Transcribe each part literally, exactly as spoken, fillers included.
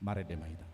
Marende ma hita.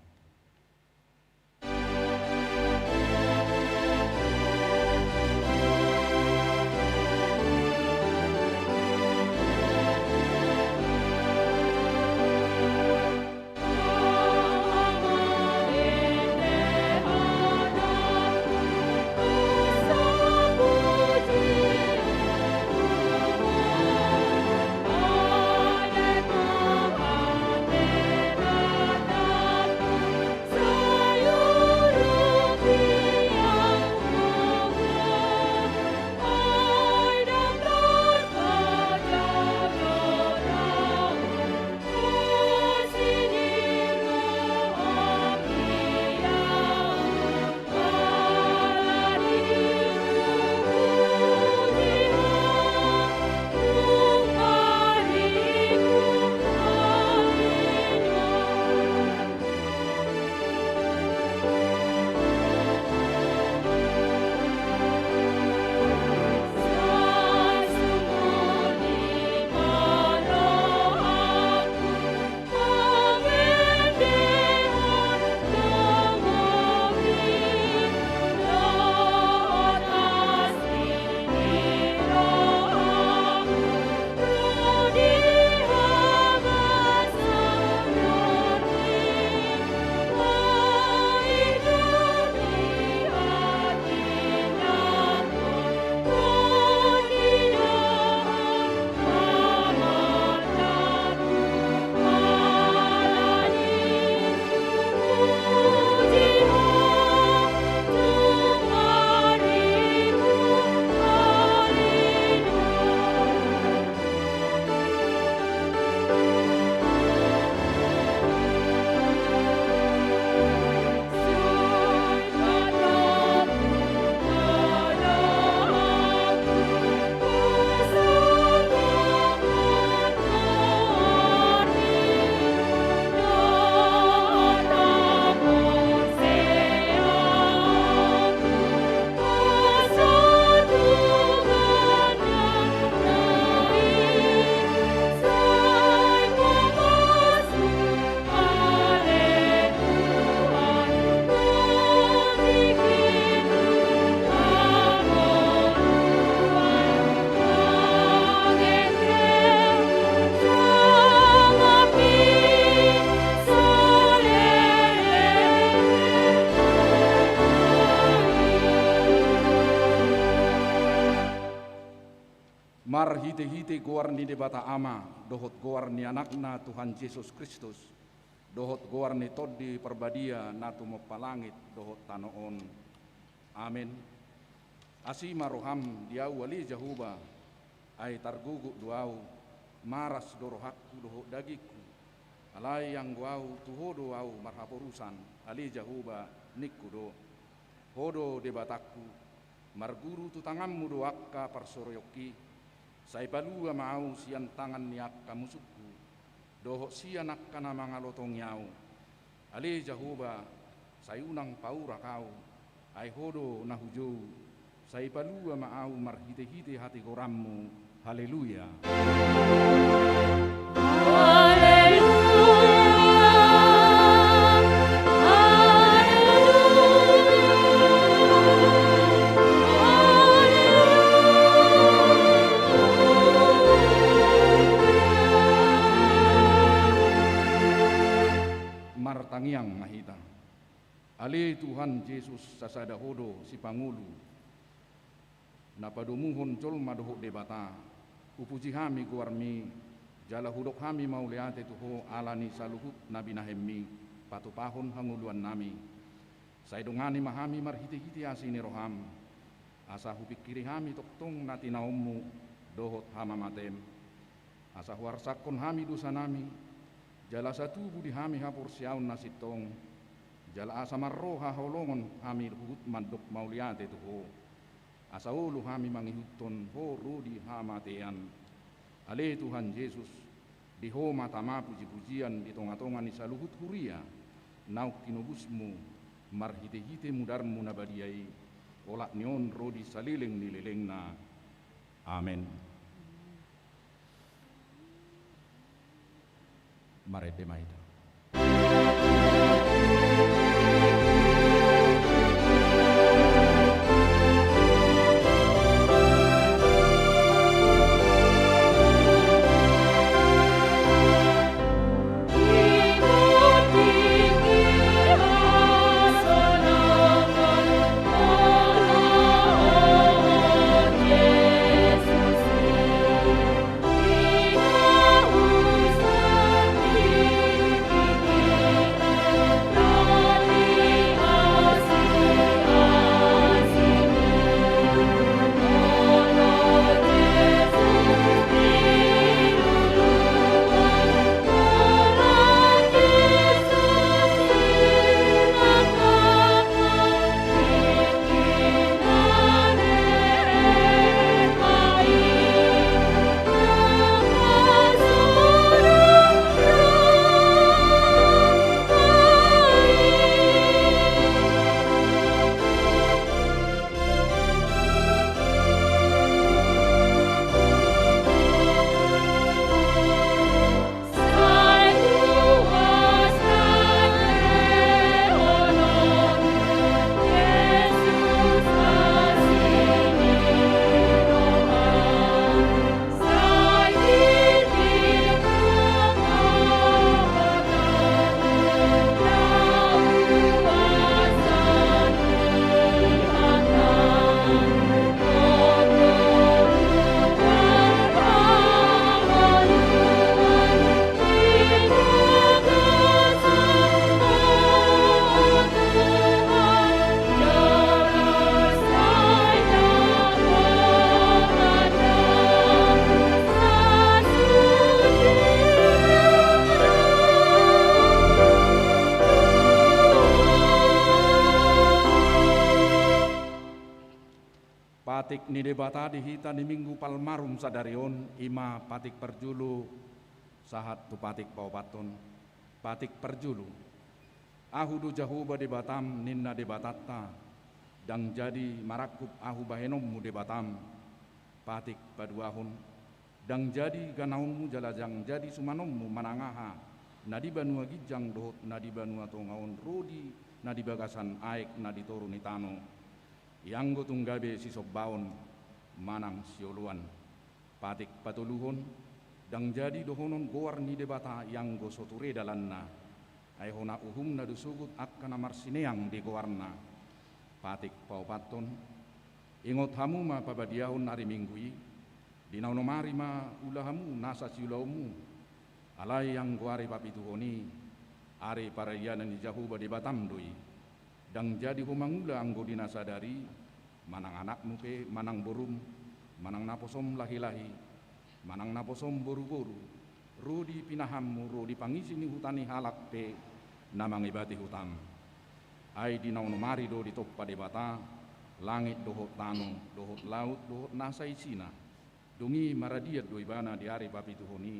Marhitehite goar ni Debata Ama, dohot goar ni Anakna Tuhan Jesus Kristus, dohot goar ni Tondi Parbadia na tumompa langit dohot tano on. Amen. Asi ma roham di ahu ale Jahowa, ai targogo do ahu, maras do rohangku dohot dagingku. Alai anggo ahu tu Ho do ahu marhaporusan, ale Jahowa, ningku do. Ho do Debatangku, marguru tu tanganmu do angka parsorionki, sai palua ma ahu sian tangan ni angka musungku, dohot sian angka na mangalotongi ahu. Ale Jahowa, sai unang paurak ahu, ai Ho do na hujou, sai palua ma ahu marhitehite hatigoranmu. Haleluya. Haleluya. Haleluya. Haleluya. Martangiang ma hita. Ale Tuhan Jesus, sasada Ho do Sipangolu na padomuhon jolma dohot Debata. Hupuji hami goarmi, jala hudok hami mauliate tu Ho ala ni saluhut na binahenmi patupahon hangoluannami. Sai dongani ma hami marhitehite asi ni roham, asa hupingkiri hami tongtong na tinaonmu dohot hamamatem. Asa huarsakhon hami dosanami, jala asa tubu di hami haporseaon na sintong, jala asa marroha holongon hami huhut mandok mauliate tu Ho. Asa olo hami mangihuthon Ho ro di hamatean. Ale Tuhan Jesus, di Ho ma tama pujipujian di tongatonga ni saluhut huria naung tinobusmu marhitehite mudarmu na badia i, olat ni on ro di saleleng ni lelengna. Amen. Marende ma hita. Patik ni Debata di hita di Minggu Palmarum sadari on, i ma patik parjolo sahat tu patik paopathon. Patik parjolo. Ahu do Jahowa Debatam, ninna Debatanta, ndang jadi marangkup ahu bahenonmu Debatam. Patik paduahon. Ndang jadi ganaonmu jala ndang jadi sumanonmu manang aha na di banua ginjang dohot na di banua tonga on ro di na di bagasan aek na di toru ni tano. Ianggo tung gabe sisombaon manang sioloan. Patik patoluhon. Ndang jadi dohonon goar ni Debata ianggo so ture dalanna. Ai hona uhumna do sogot angka na marsineang di goarna. Patik paopathon. Ingot hamu ma pabadiahon ari Minggu i. Di na onom ari ma ula hamu nasa siulaonmu. Alai anggo ari papituhon i, ari paradianan ni Jahowa Debatam do i. Ndang jadi ho mangula anggo di na sadari, manang anakmu pe, manang borum, manang naposom lahilahi, manang naposom boruboru, ro di pinahanmu, ro di pangisi ni huta ni halak pe na mangebati hutam. Ai di na onom ari do ditompa Debata langit dohot tano, dohot laut, dohot nasa isina. Dung i maradian do ibana di ari papituhon i.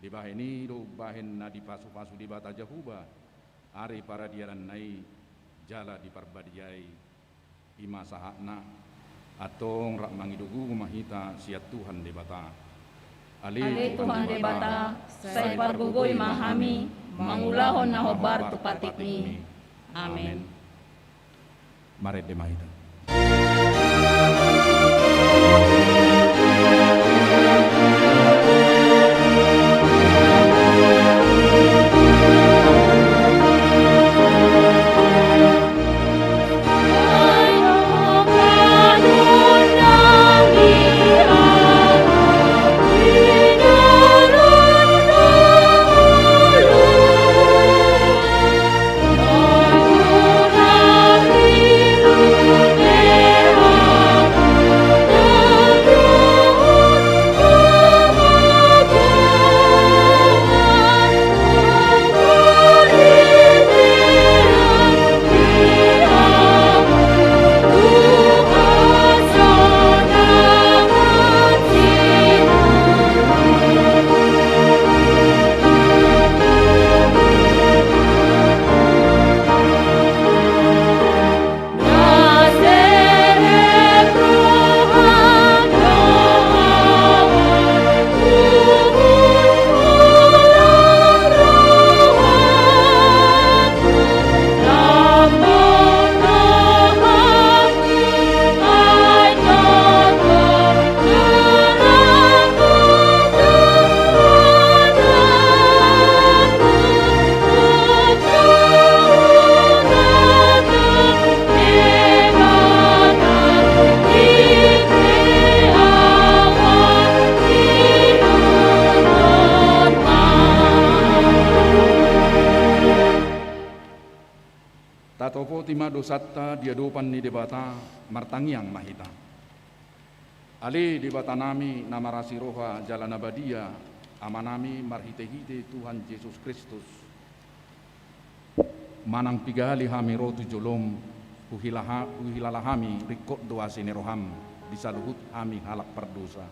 Dibahen i do umbahen na dipasupasu Debata Jahowa ari paradiananna i jala diparbadiai. I ma sahatna. Antong rap mangido gogo ma hita sian Tuhan Debata. Ale Tuhan Debata, sai pargogoi ma hami mangulahon na hombar tu patikmi. Amen. Marende ma hita. Tatopoti ma dosanta di adopan ni Debata, martangiang ma hita. Ale Debatanami na marasi roha jala na badia, Amanami marhitehite Tuhan Jesus Kristus. Manang piga hali hami ro tu jolom, huhilaha-, huhilala hami ringkot do asi ni roham di saluhut hami halak pardosa.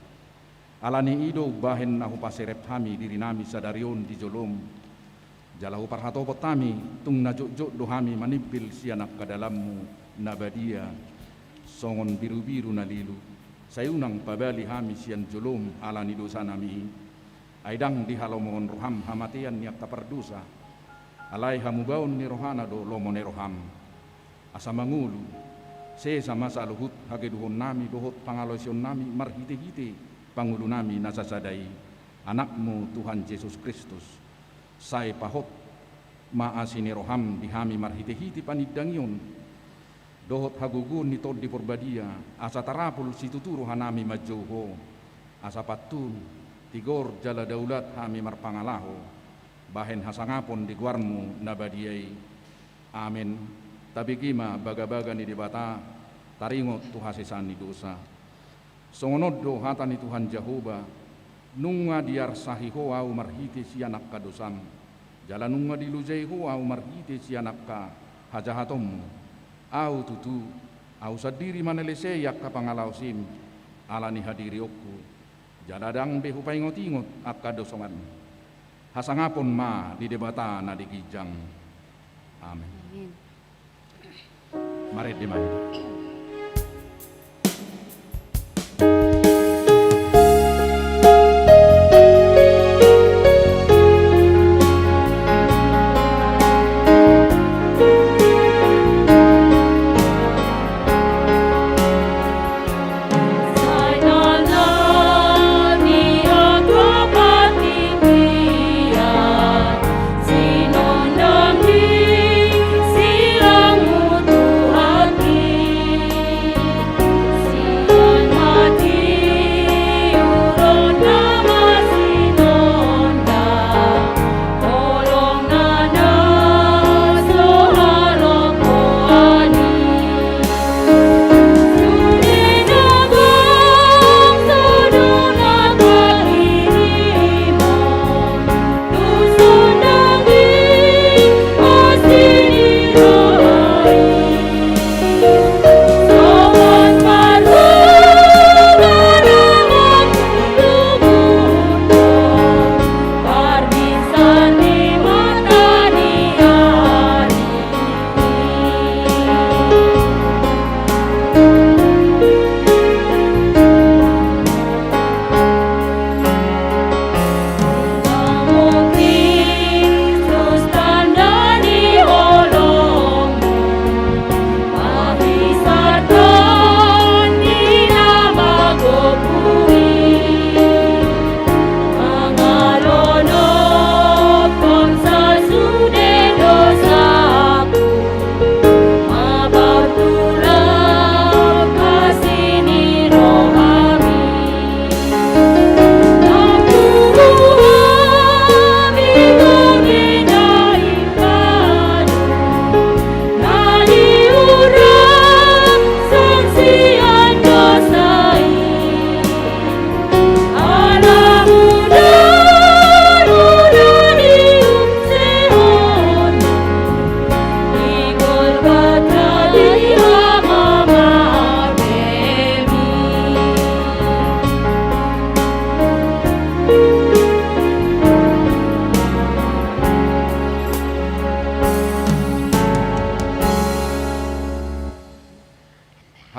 Ala ni i do umbahen na hupaserep hami dirinami sadari on di jolom. Jala huparhatopot hami, tung na jotjot do hami manimbil sian angka dalanmu na badia, songon birubiru na lilu. Sai unang pabali hami sian jolom ala ni dosanami i. Ai ndang dihalomohon roham hamatean ni angka pardosa. Alai hamubaon ni rohana do lomo ni roham. Asa mangolu, sesa ma saluhut hagedukonnami dohot pangalaosionnami marhitehite Pangulunami na sasada i, Anakmu Tuhan Jesus Kristus. Sai pahot ma asi ni roham di hami marhitehite panindangion dohot hagogoon ni Tondi Porbadia, asa tarapul situtu rohanami manjou Ho, asa pantun, tigor jala daulat hami marpangalaho bahen hasangapon di goarmu na badia i. Amen. Tabege ma bagabaga ni Debata, taringot tu hasesaan ni dosa. Songon on do hata ni Tuhan Jahowa, nunga diarsahi Ho ahu marhite sian angka dosam, jala nunga dilojai Ho ahu marhite sian angka hajahatonmu. Ahu tutu, Ahu sandiri manelesei angka pangalaosim, ala ni hadirionku, jala ndang be hupaingot-ingot angka dosongan. Hasangapon ma di Debata na di ginjang. Amen. Amen. Marende ma hita.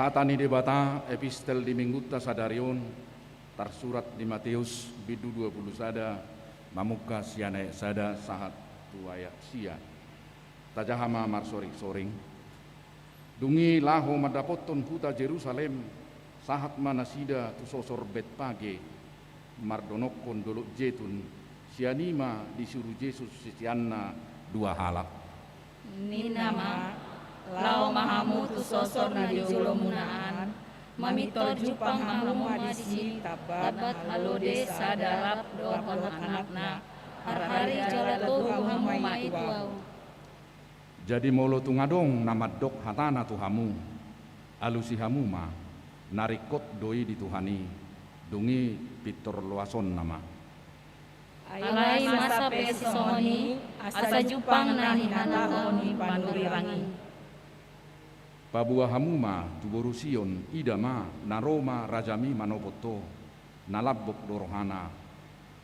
Hata ni Debata, epistel di Minggunta sadari on, tarsurat di Mateus, bindu dua pulu sada, mamungka sian ayat sada sahat tu ayat sia. Tajaha ma marsoring-soring. Dung i laho mandapothon huta Jerusalem, sahat ma nasida tu sosor Betpage, mardonokkon Dolok Jetun, sian i ma disuru Jesus siseanna dua halak. Ninna ma, laho ma hamu tu sosor na di jolomuna an, mamintor jumpang hamu ma disi, tambat halode sada rap dohot anakna, parhari jala togu hamu ma i tu ahu. Jadi molo tung adong na mandok hatana tu hamu, alusi hamu ma, na ringkot do i di Tuhan i, dung i pintor loasonna ma. Alai masa pe sisongon i, asa jumpang na hinatahon ni panurirang i. Paboa hamu ma tu boru Sion, ida ma, na ro ma rajami manopot ho, na lambok do rohana,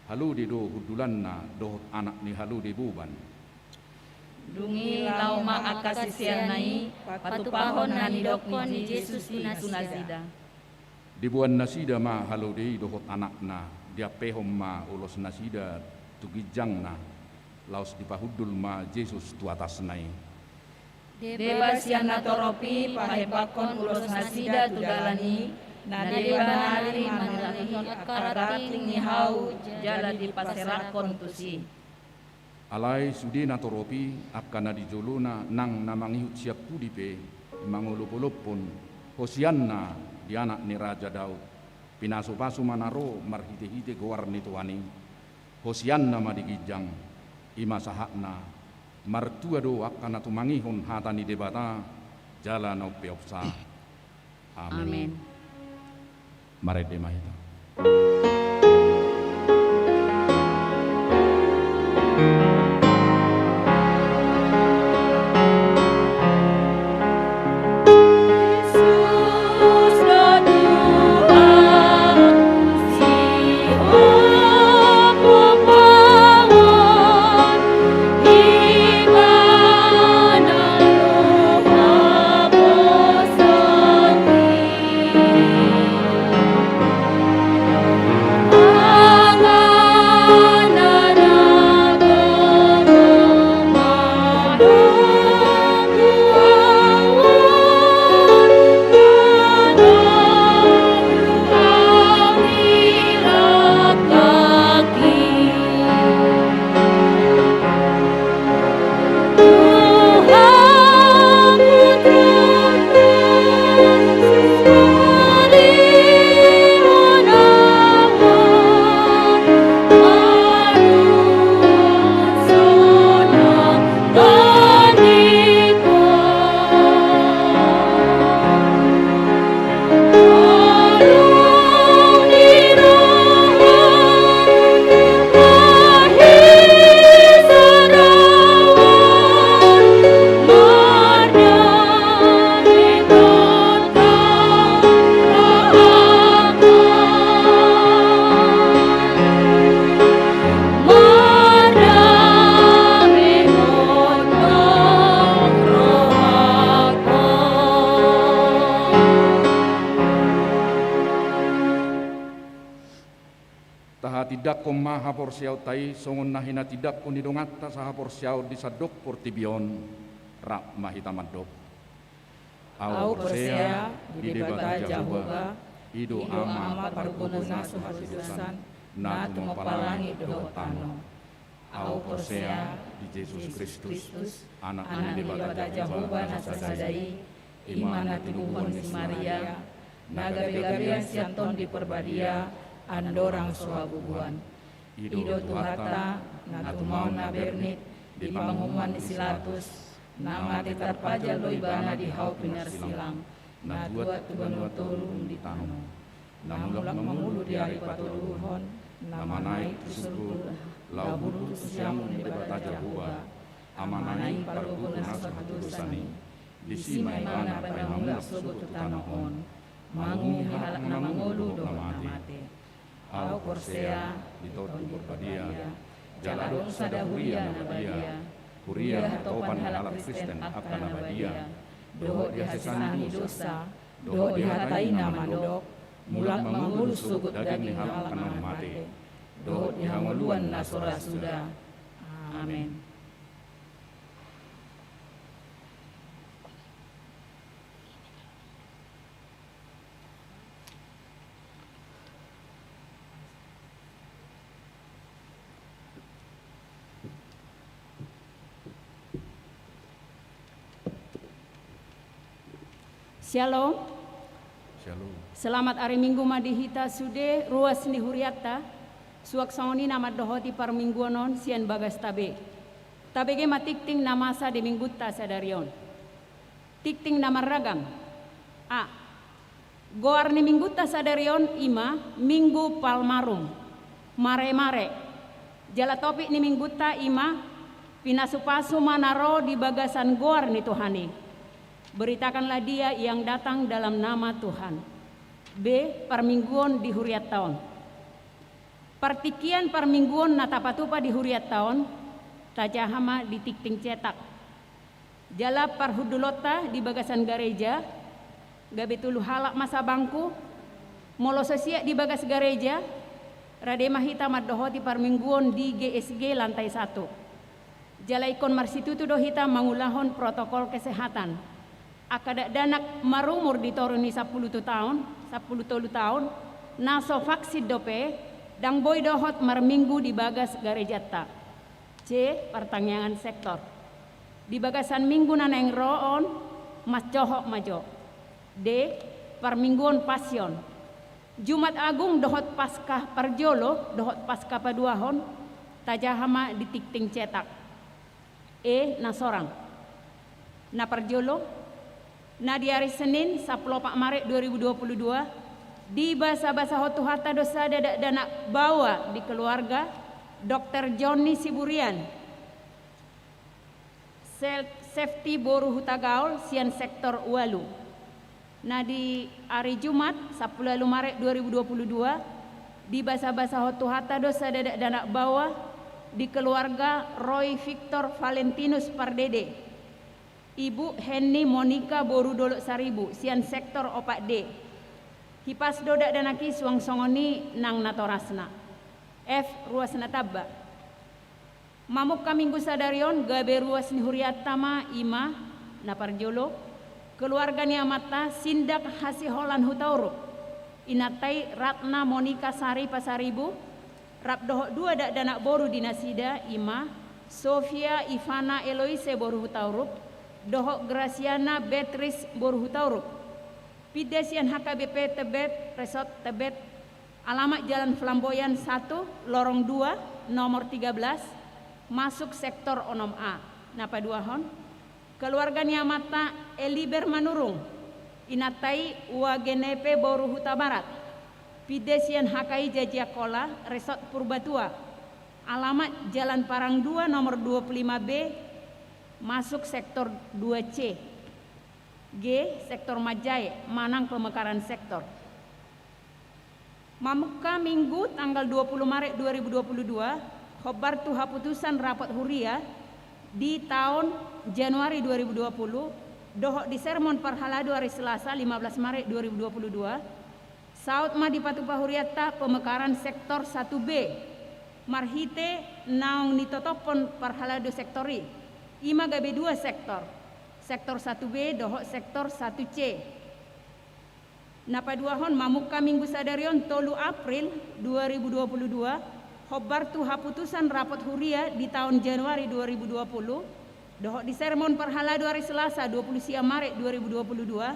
halode do hundulanna dohot anak ni halode boban. Dung i laho ma angka siseanna i, patupahon na nidok ni Jesus i tu nasida. Diboan nasida ma halode i dohot anakna, diampehon ma ulos nasida tu ginjangna, laos dipahundul ma Jesus tu atasna i. Deba sian natorop i pahempakkon ulos nasida tu dalan i, na deba nari mandalani angka ranting ni hau jala dipaserakhon tusi. Alai sude natorop i, angka na di jolona nang na mangihut sian pudi pe, mangolopolophon, Hosianna di anak ni Raja Daud, pinasupasu ma na ro marhitehite goar ni Tuhan i, Hosianna ma di ginjang, i ma sahatna, martua do angka na tumangihon hata ni Debata, jala na umpeopsa. Amen. Amen. Marende ma hita. Tindanghon ma haporseaonta i songon na hinatindanghon ni donganta sahaporseaon di sandok portibi on. Rap ma hita mandok. Ahu porsea di Debata Jahowa, i do Ama pargogo na so hatudosan, na tumompa langit dohot tano. Ahu porsea di Jesus Kristus, Anak ni Debata Jahowa na sasada i, i ma na tinubuhon ni si Maria, na gabegabean sian Tondi Porbadia, andorang so habubuhan. I do Tuhanta, na tumaon na bernit di panguhuman ni si Latus, na mate tarpajal do ibana di hau pinarsilang, na tuat tu banua toru dung di tano. Na mulak mangolu di ari patoluhon, na manaek tu surgo, laho burju tu siamun ni Debata Jahowa, Amana i pargogo na so hatudosan i. Disi ma ibana paima mulak sogot tu tano on, manguhumi halak na mangolu dohot na mate. Ahu porsea di Tondi Porbadia, jala adong sada huria na badia, huria hatopan halak Kristen angka na badia, dohot di hasesaan ni dosa, dohot di hata i na mandok, mulak mangolu sogot daging ni halak na mate, dohot di hangoluan na so ra suda. Amen. Syalom. Syalom. Selamat ari Minggu ma di hita sude ruas ni hurianta. Suang songon i na mandohoti parmingguon on sian bagasta be. Tabege ma tingting na masa di Minggunta sadari on. Tingting na marragam. A. Goar ni Minggunta sadari on i ma Minggu Palmarum, maremare. Jala topik ni Minggunta i ma pinasupasu ma na ro di bagasan goar ni Tuhan i. Beritakanlah Dia yang datang dalam nama Tuhan. B. Parmingguon di hurianta on. Partingkian parmingguon na tapatupa di hurianta on, tajaha ma di tingting cetak. Jala parhundulonta di bagasan gareja, gabe tolu halak ma sabangku, molo so siap di bagas gareja, rade ma hita mandohoti parmingguon di G S G lantai satu. Jala ingkon marsitutu do hita mangulahon protokol kesehatan. Angka dakdanak marumur di toru ni sampulu tolu taon, sampulu tolu taon, na so vaksin dope, ndang boi dohot marminggu di bagas garejanta. C. Partangiangan sektor. Di bagasan minggu na naeng ro on, mancohot ma jo. D. Parmingguon Pasion. Jumat Agung dohot Paskah parjolo dohot Paskah paduahon, tajaha ma di tingting cetak. E. Na sorang. Na parjolo, na di ari Senin, sampulu opat Maret dua ribu dua puluh dua, dibasabasahon Tuhanta do sada dakdanak baoa di keluarga, Dokter Jonni Siburian. Self Safety boru Hutagaol sian sektor ualu. Na di ari Jumat, sampulu ualu Maret dua ribu dua puluh dua, dibasabasahon Tuhanta do sada dakdanak baoa di keluarga Roy Victor Valentinus Pardede. Ibu Henny Monica boru Dolok Saribu sian sektor opat D. Hipas do dakdanak i suang songon i nang natorasna. F. Ruas na tamba. Mamungka Minggu sadari on gabe ruas ni hurianta ma i ma, na parjolo, keluarga ni amanta Sindak Hasiholan Hutaurup, inanta i Ratna Monika Sari Pasaribu, rap dohot dua dakdanak boru di nasida i ma, Sofia Ivana Eloise boru Hutaurup, dohot Graciana Beatrice boru Hutaurup. Pinda sian H K B P Tebet, Resort Tebet, alamat Jalan Flamboyan satu, lorong dua, nomor tiga belas, masuk sektor onom A. Na paduahon, keluarga ni amanta Eliber Manurung, inanta i Wagenepe boru Hutabarat. Pinda sian H K I Jajiakola, Resort Purbatua. Alamat Jalan Parang dua, nomor dua puluh lima B, masuk sektor dua C. G. Sektor Manjae manang pemekaran sektor. Mamungka Minggu tanggal dua puluh Maret dua ribu dua puluh dua, hombar tu haputusan rapot huria di taon Januari dua ribu dua puluh, dohot di sermon parhalado ari Selasa lima belas Maret dua ribu dua puluh dua, saut ma dipatupa hurianta pemekaran sektor satu B, Marhite naung nitotophon parhalado sektor i, i ma gabe dua sektor, sektor satu B dohot sektor satu C. Na paduahon, mamungka Minggu sadari on, tolu April dua ribu dua puluh dua, hombar tu haputusan rapot huria di taon Januari dua ribu dua puluh, dohot di sermon parhalado ari Selasa dua puluh sia Maret dua ribu dua puluh dua,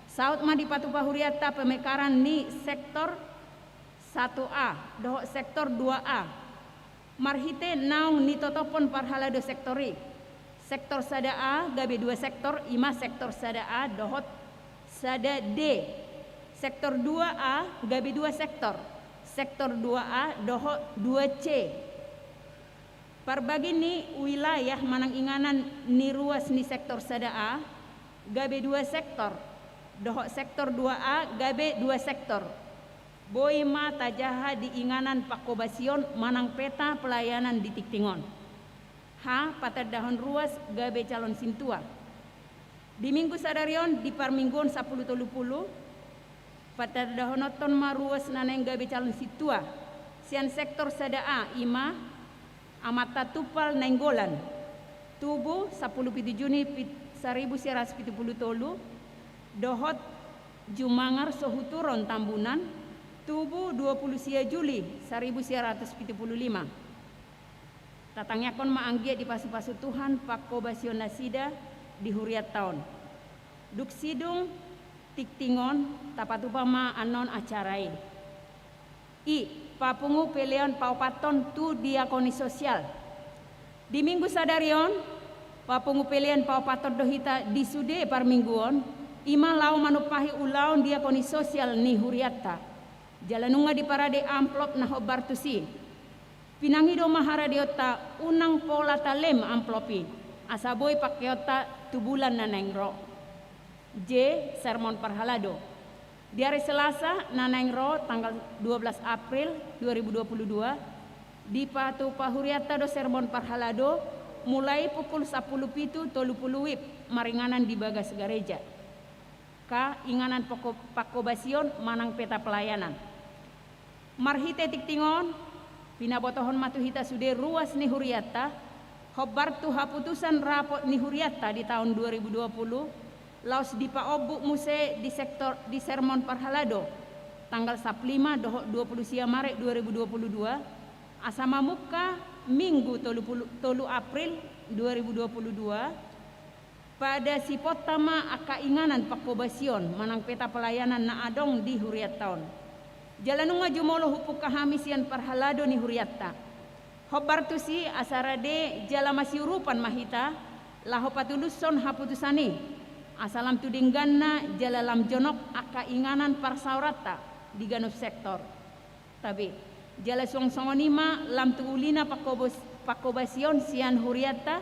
saut ma dipatupa hurianta pemekaran ni sektor satu A dohot sektor dua A. Marhite naung nitotophon parhalado sektor i, sektor sada A gabe dua sektor, i ma sektor sada A dohot sada D. Sektor dua A gabe dua sektor, sektor dua A dohot dua C. Parbagi ni wilayah manang inganan ni ruas ni sektor sada A gabe dua sektor, dohot sektor dua A gabe dua sektor. Boi ma tajaha di inganan pangkobasion manang peta pelayanan di tingting on. H, patandahon ruas gabe calon sintua. Di Minggu sadari on, di parmingguon sampulu tolu pulu, patandahononton ma ruas na naeng gabe calon sintua sian sektor sada A, i ma Amanta Tumpal Nainggolan, tubu sampulu pitu Juni pit-, saribu sia ratus pitu pulu tolu, dohot Jumangar Sohuturon Tambunan, tubu dua pulu sia Juli saribu sia ratus pitu pulu lima. Tatangiangkon ma anggiat dipasupasu Tuhan pangkobasion nasida di hurianta on. Dung sidung tingting on, tapatupa ma annon acara i. I, papungu pelean paopathon tu diakoni sosial. Di Minggu sadari on, papungu pelean paopathon do hita di sude parmingguon, i ma laho manumpahi ulaon diakoni sosial ni hurianta. Jala nunga diparade amplop na hombar tusi. Pinangido ma haradeonta unang pola talem amplop i, asa boi pangkeonta tu bulan na naeng ro. J, sermon parhalado. Di ari Selasa na naeng ro, tanggal dua belas April dua ribu dua puluh dua, dipatupa hurianta do sermon parhalado mulai pukul sampulu pitu tolu pulu WIB maringanan di bagas gareja. K, inganan pangko-, pangkobasion manang peta pelayanan. Marhite tingting on, pinabotohon ma tu hita sude ruas ni hurianta, hombar tu haputusan rapot ni hurianta di taon dua ribu dua pulu, laos dipaombuk muse di sektor, di sermon parhalado, tanggal sampulu lima dohot dua pulu sia Maret dua ribu dua pulu dua, asa mamungka Minggu tolu pulu, tolu April dua ribu dua pulu dua, pada siponta ma angka inganan pangkobasion manang peta pelayanan na adong di hurianta on. Jala nunga jumolo humpungka hami sian parhalado ni hurianta. Hombar tusi asa rade jala masiurupan ma hita laho patulushon haputusan i, asa lam tu dengganna jala lam jonok angka inganan parsaoranta di ganup sektor. Tabe, jala suang songon i ma lam tu ulina pangkobos-, pangkobasion sian hurianta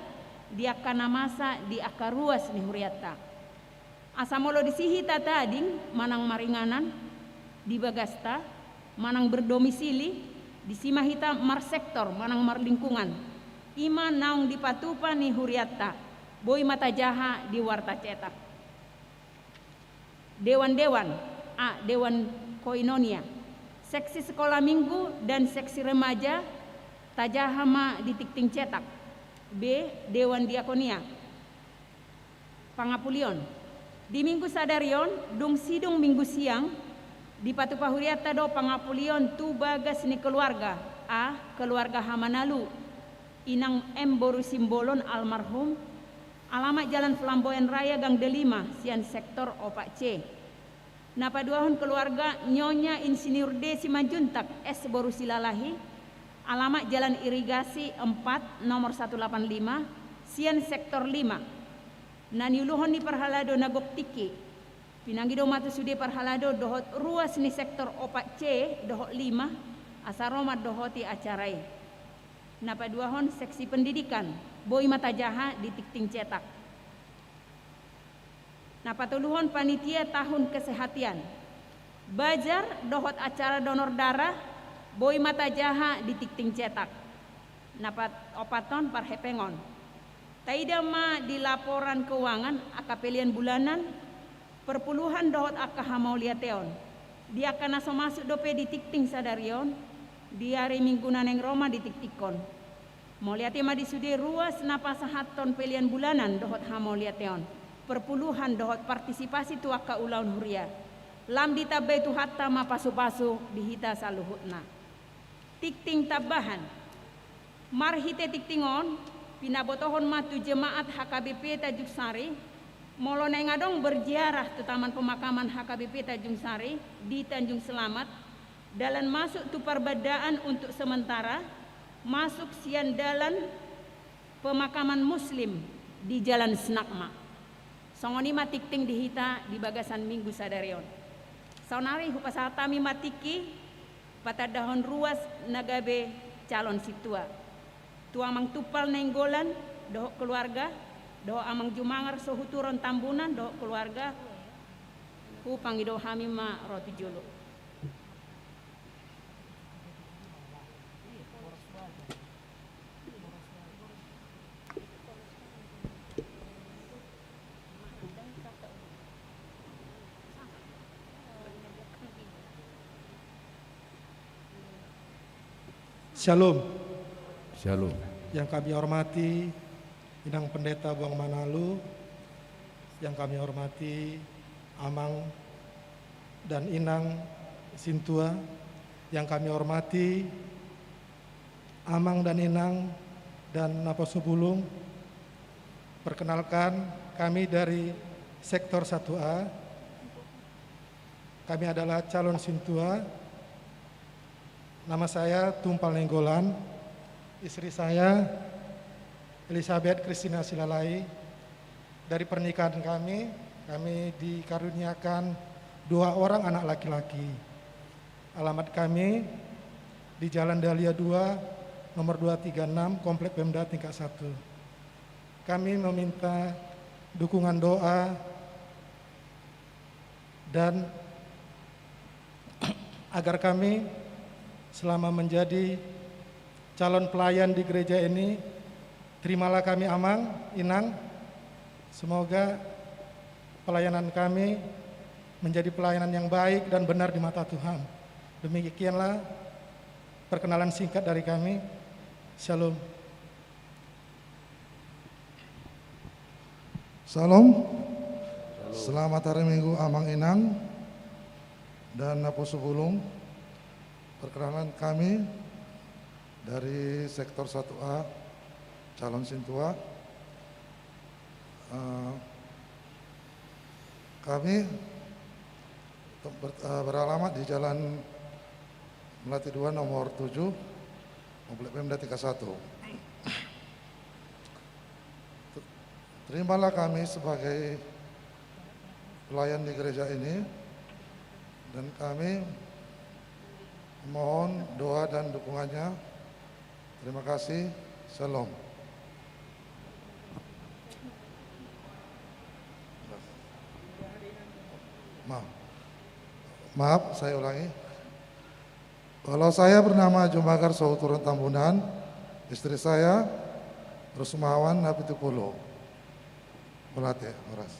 di angka na masa di angka ruas ni hurianta. Asa molo disi hita tading manang maringanan di bagasta, manang berdomisili, disi ma hita marsektor manang marlingkungan. I ma naung dipatupa ni hurianta, boi ma tajaha di warta cetak. Dewan-dewan, A, dewan koinonia, seksi sekolah minggu dan seksi remaja, tajaha ma di tingting cetak. B, dewan diakonia. Pangapulion. Di Minggu sadari on, dung sidung Minggu siang, dipatupa hurianta do pangapulion tu bagas ni keluarga. A, keluarga Hamanalu, Inang M boru Simbolon almarhum, alamat Jalan Flamboyan Raya Gang Delima, sian sektor opat C. Na paduahon keluarga Nyonya Insinyur D Simanjuntak S boru Silalahi, alamat Jalan Irigasi empat nomor satu lapan lima, sian sektor lima. Na niuluhon ni parhalado na gok tingki. Pinangido ma tu sude parhalado dohot ruas ni sektor opat C dohot lima, asa ro mandohoti acara i. Na paduahon seksi pendidikan, boi ma tajaha di tingting cetak. Na patoluhon panitia tahun kesehatian. Bazar dohot acara donor darah, boi ma tajaha di tingting cetak. Na pat-, opathon parhepengon. Taida ma di laporan keuangan angka pelean bulanan, perpuluhan dohot angka hamauliateon. Di angka na so masuk dope di tingting sadari on, Di ari Minggu na naeng ro ma ditiktikkon. Mauliate ma di sude ruas na pasahathon pelean bulanan dohot hamauliateon, perpuluhan dohot partisipasi tu angka ulaon huria. Lam ditambai Tuhanta ma pasupasu di hita saluhutna. Tingting tambahan. Marhite tingting on, pinabotohon ma tu jemaat H K B P Tanjung Sari, molo naeng adong berziarah tu Taman Pemakaman H K B P Tanjung Sari di Tanjung Selamat, dalan masuk tu Parbandaan untuk sementara, masuk sian dalan pemakaman Muslim di Jalan Snagma. Songon i ma tingting di hita di bagasan Minggu sadari on. Saonari hupasahat hami ma tingki patandahon ruas na gabe calon sintua. Tu Amang Tumpal Nainggolan dohot keluarga, dohot Amang Jumangar Sohuturon Tambunan dohot keluarga, hupangido hami ma ro tu jolo. Syalom. Syalom. Yang kami hormati Inang Pendeta Buang Manalu, yang kami hormati Amang dan Inang Sintua, yang kami hormati Amang dan Inang dan Naposobulung. Perkenalkan, kami dari Sektor satu A. Kami adalah calon sintua. Nama saya Tumpal Nainggolan. Istri saya Elizabeth Christina Silalai. Dari pernikahan kami, kami dikaruniakan dua orang anak laki-laki. Alamat kami di Jalan Dahlia dua, nomor dua tiga enam, Komplek Pemda tingkat satu. Kami meminta dukungan doa dan agar kami selama menjadi calon pelayan di gereja ini, terimalah kami, Amang, Inang. Semoga pelayanan kami menjadi pelayanan yang baik dan benar di mata Tuhan. Demikianlah perkenalan singkat dari kami. Syalom. Syalom. Selamat hari Minggu, Amang, Inang, dan Naposobulung. Perkenalan, kami dari Sektor satu A, calon sintua. Eh, kami tem-, ber-, eh, beralamat di Jalan Melati dua nomor tujuh, Komplek Pemda tingkat satu. Terimalah kami sebagai pelayan di gereja ini, dan kami mohon doa dan dukungannya. Terima kasih. Syalom. Maaf. Maaf, saya ulangi. Kalau saya bernama Jumagar Sohuturon Tambunan, istri saya Rusmawan Napitupulu. Bolate, horas.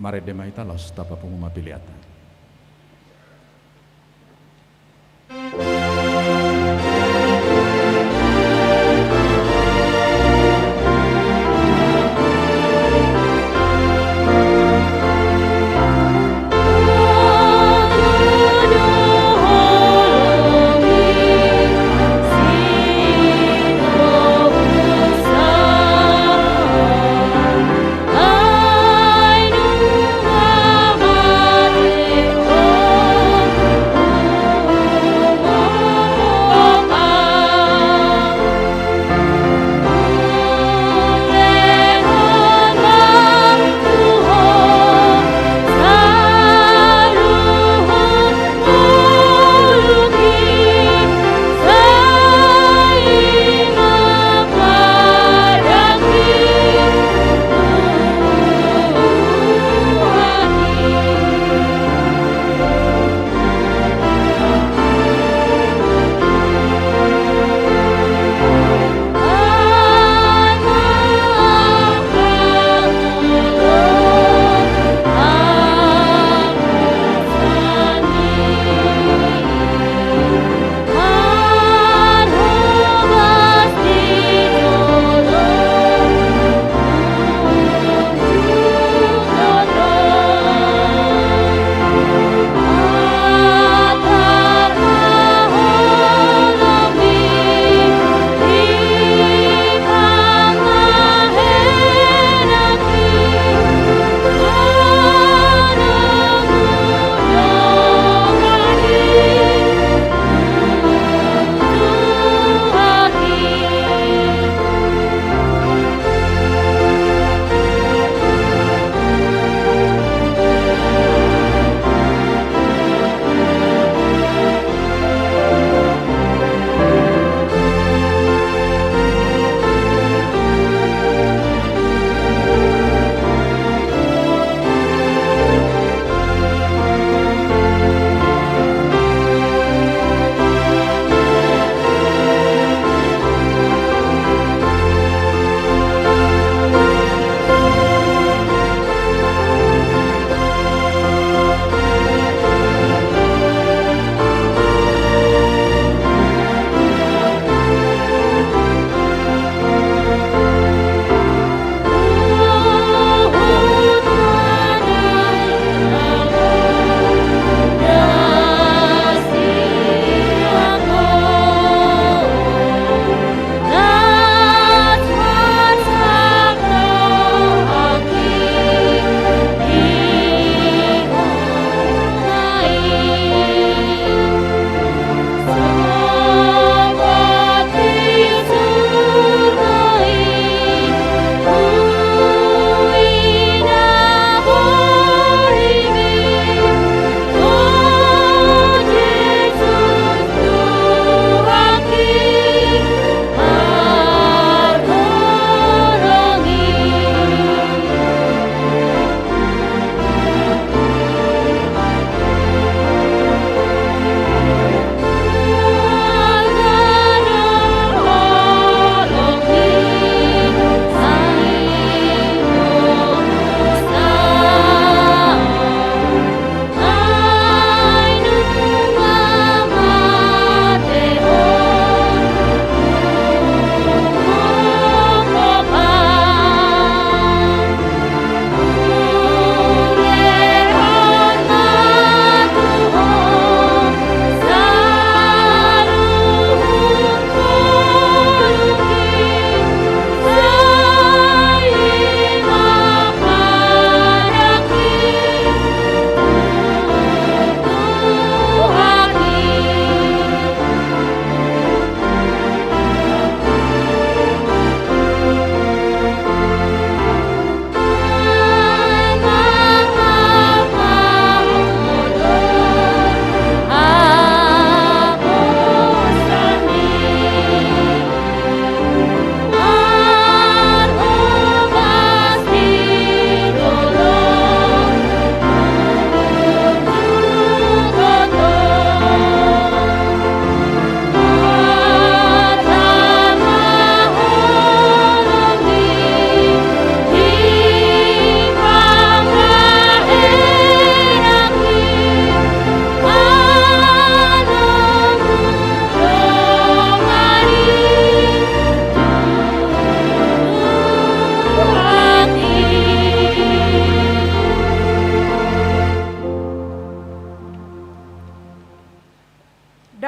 Marende ma hita laos tapapungu ma peleanta.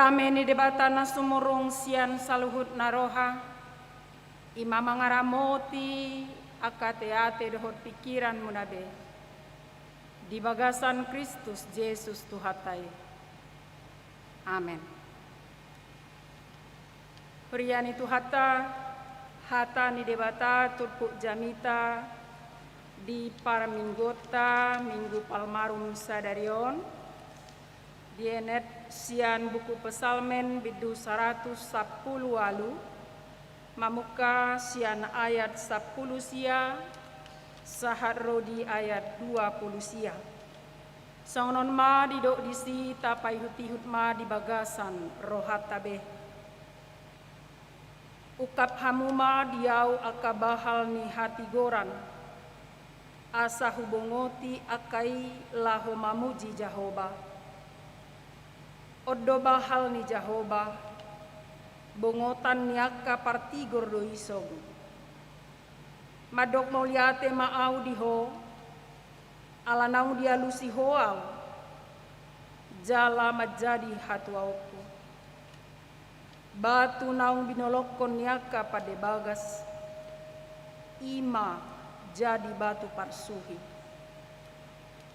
Dame ni Debata na sumurung sian saluhut na roha, i ma mangaramoti angka ateate dohot pingkiranmuna be, di bagasan Kristus Jesus Tuhanta i. Amen. Huria ni Tuhanta, hata ni Debata turpuk jamita di parmingguonta Minggu Palmarum sadari on, dienet sian buku Psalmen bindu saratus sampulu ualu, mamungka sian ayat sampulu sia sahat ro di ayat dua pulu sia. Songon on ma didok disi, tapaihutihut ma di bagasan rohanta be. Ungkap hamu ma di ahu angka bahal ni hatigoran, asa hubongoti angka i laho mamuji Jahowa. On do bahal ni Jahowa, bongotan ni angka partigor do i sogot. Mandok mauliate ma ahu di Ho, ala naung dialusi Ho ahu, jala manjadi hatuaonku. Batu naung binolongkon ni angka pande bagas, i ma jadi batu parsuhi.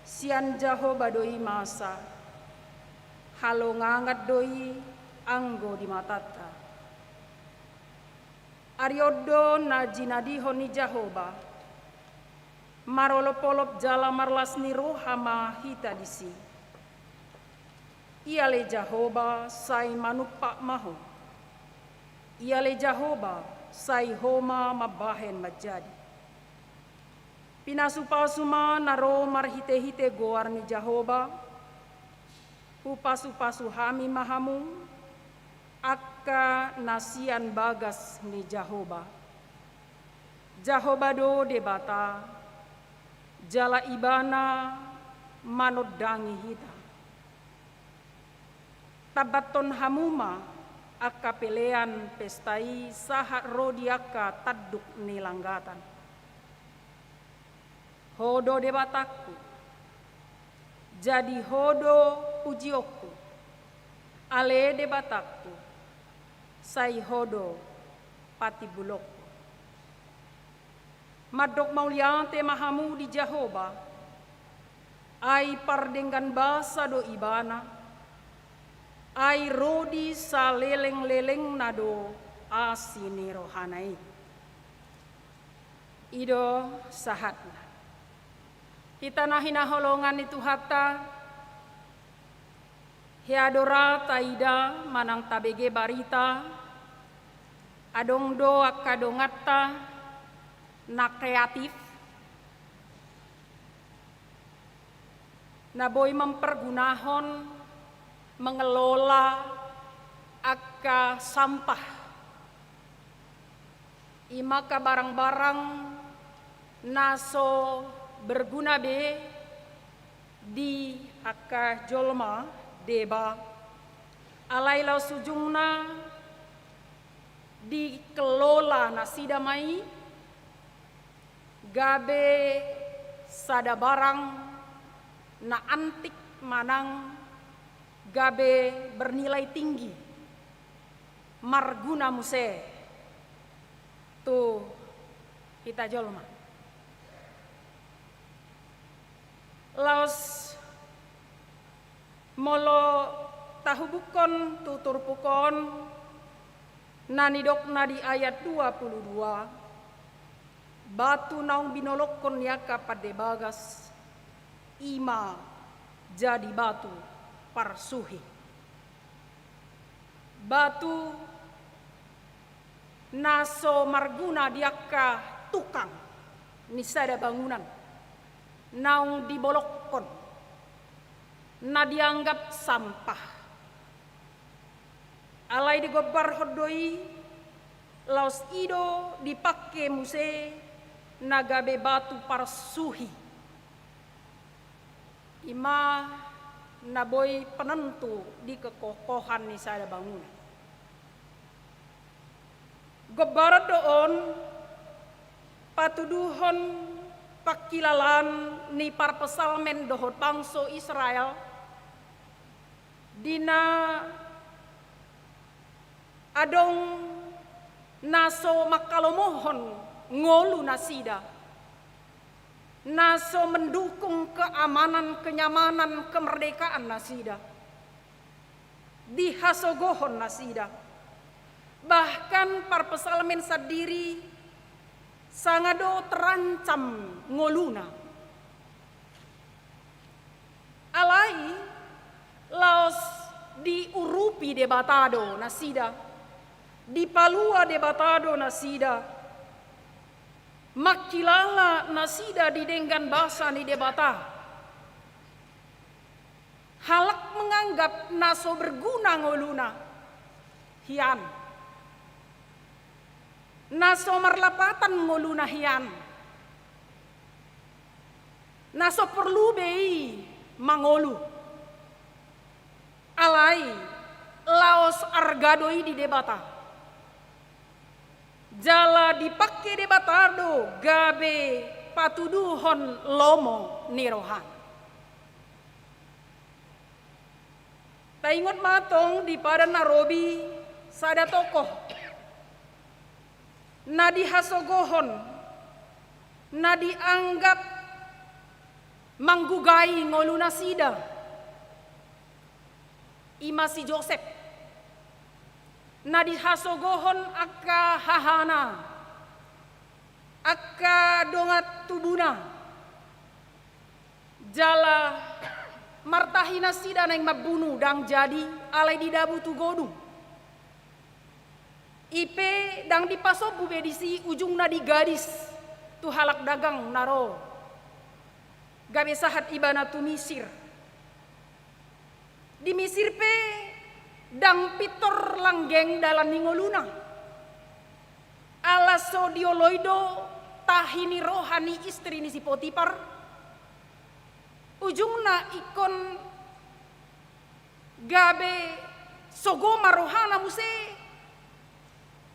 Sian Jahowa do i masa, halongangan do i anggo di matanta. Ari on do na jinadihon ni Jahowa, marolopolop jala marlas ni roha ma hita disi. Ia ale Jahowa, sai manumpak ma Ho. Ia ale Jahowa, sai Ho ma mambahen manjadi. Pinasupasu ma na ro marhitehite goar ni Jahowa, hupasupasu hami ma hamu, angka na sian bagas ni Jahowa. Jahowa do Debata, jala Ibana manondangi hita. Tambathon hamu ma angka pelean pesta i sahat ro di angka tanduk ni langgatan. Ho do Debatangku, jadi Ho do pujionku, ale Debatangku, sai Ho do patimbulonku. Mandok mauliate ma hamu di Jahowa, ai pardenggan basa do Ibana, ai ro di salelenglelengna do asi ni rohana i. I do sahatna. Hita na hinaholongan ni Tuhanta, hea do ra taida manang tabege barita, adong do angka donganta na kreatif, na boi mempergunahon, mengelola angka sampah. I ma angka barang-barang na so berguna be di angka jolma deba, alai laos ujungna dikelola nasida ma i gabe sada barang na antik manang gabe bernilai tinggi, marguna muse tu hita jolma. Laos molo tahubukkon tu turpuk on, na nidokna di ayat dua pulu dua, batu naung binolongkon ni angka pande bagas, i ma jadi batu parsuhi. Batu na so marguna di angka tukang ni sada bangunan, naung dibolongkon, na dianggap sampah. Alai digombarhon do i, laos i do dipangke muse na gabe batu parsuhi. I ma na boi penentu di kekokohan ni sada bangunan. Gombaran do on patuduhon pangkilalaan ni parpsalmen dohot bangso Israel, di na Adong na so manghalomohon ngolu nasida, na so mendukung keamanan, kenyamanan, kemerdekaan nasida, dihasogohon nasida. Bahkan parpsalmen sandiri sanga do terancam ngoluna. Alai laos diurupi Debata do nasida, dipalua Debata do nasida, mangkilala nasida di denggan basa ni Debata. Halak menganggap na so berguna ngoluna hian, na so marlapatan ngoluna hian, na so porlu be i mangolu. Alai laos arga do i di Debata. Jala dipangke Debata do gabe patuduhon lomo ni rohana. Taingot ma tong di Padan na Robi sada tokoh na dihasogohon, na dianggap manggugai ngolu nasida. I ma si Josep, na dihasogohon angka hahana, angka dongan tubuna, jala martahi nasida naeng mambunu, ndang jadi, alai didabu tu godung. I pe ndang dipasombu be disi, ujungna digadis tu halak dagang na ro gabe sahat ibana tu Misir. Di Misir pe ndang pintor langgeng dalan ni ngoluna. Ala so dioloi do tahi ni roha ni istri ni si Potipar. Ujungna ingkon gabe sogo ma rohana muse,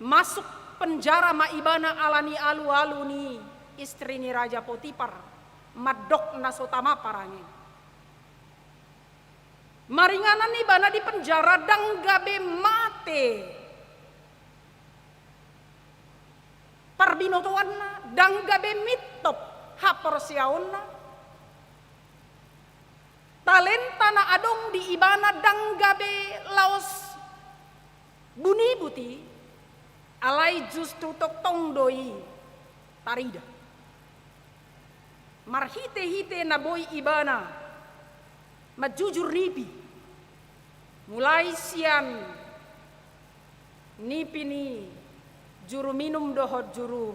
masuk penjara ma ibana ala ni alualu ni istri ni Raja Potipar, mandok na so tama parange. Maringanan ibana di penjara ndang gabe mate parbinotoanna, ndang gabe mintop haporseaonna. Talenta na adong di ibana ndang gabe laos bunibut i, alai justru tongtong do i tarida. Marhitehite na boi ibana manjujur nipi, mulai sian nipi ni juru minum dohot juru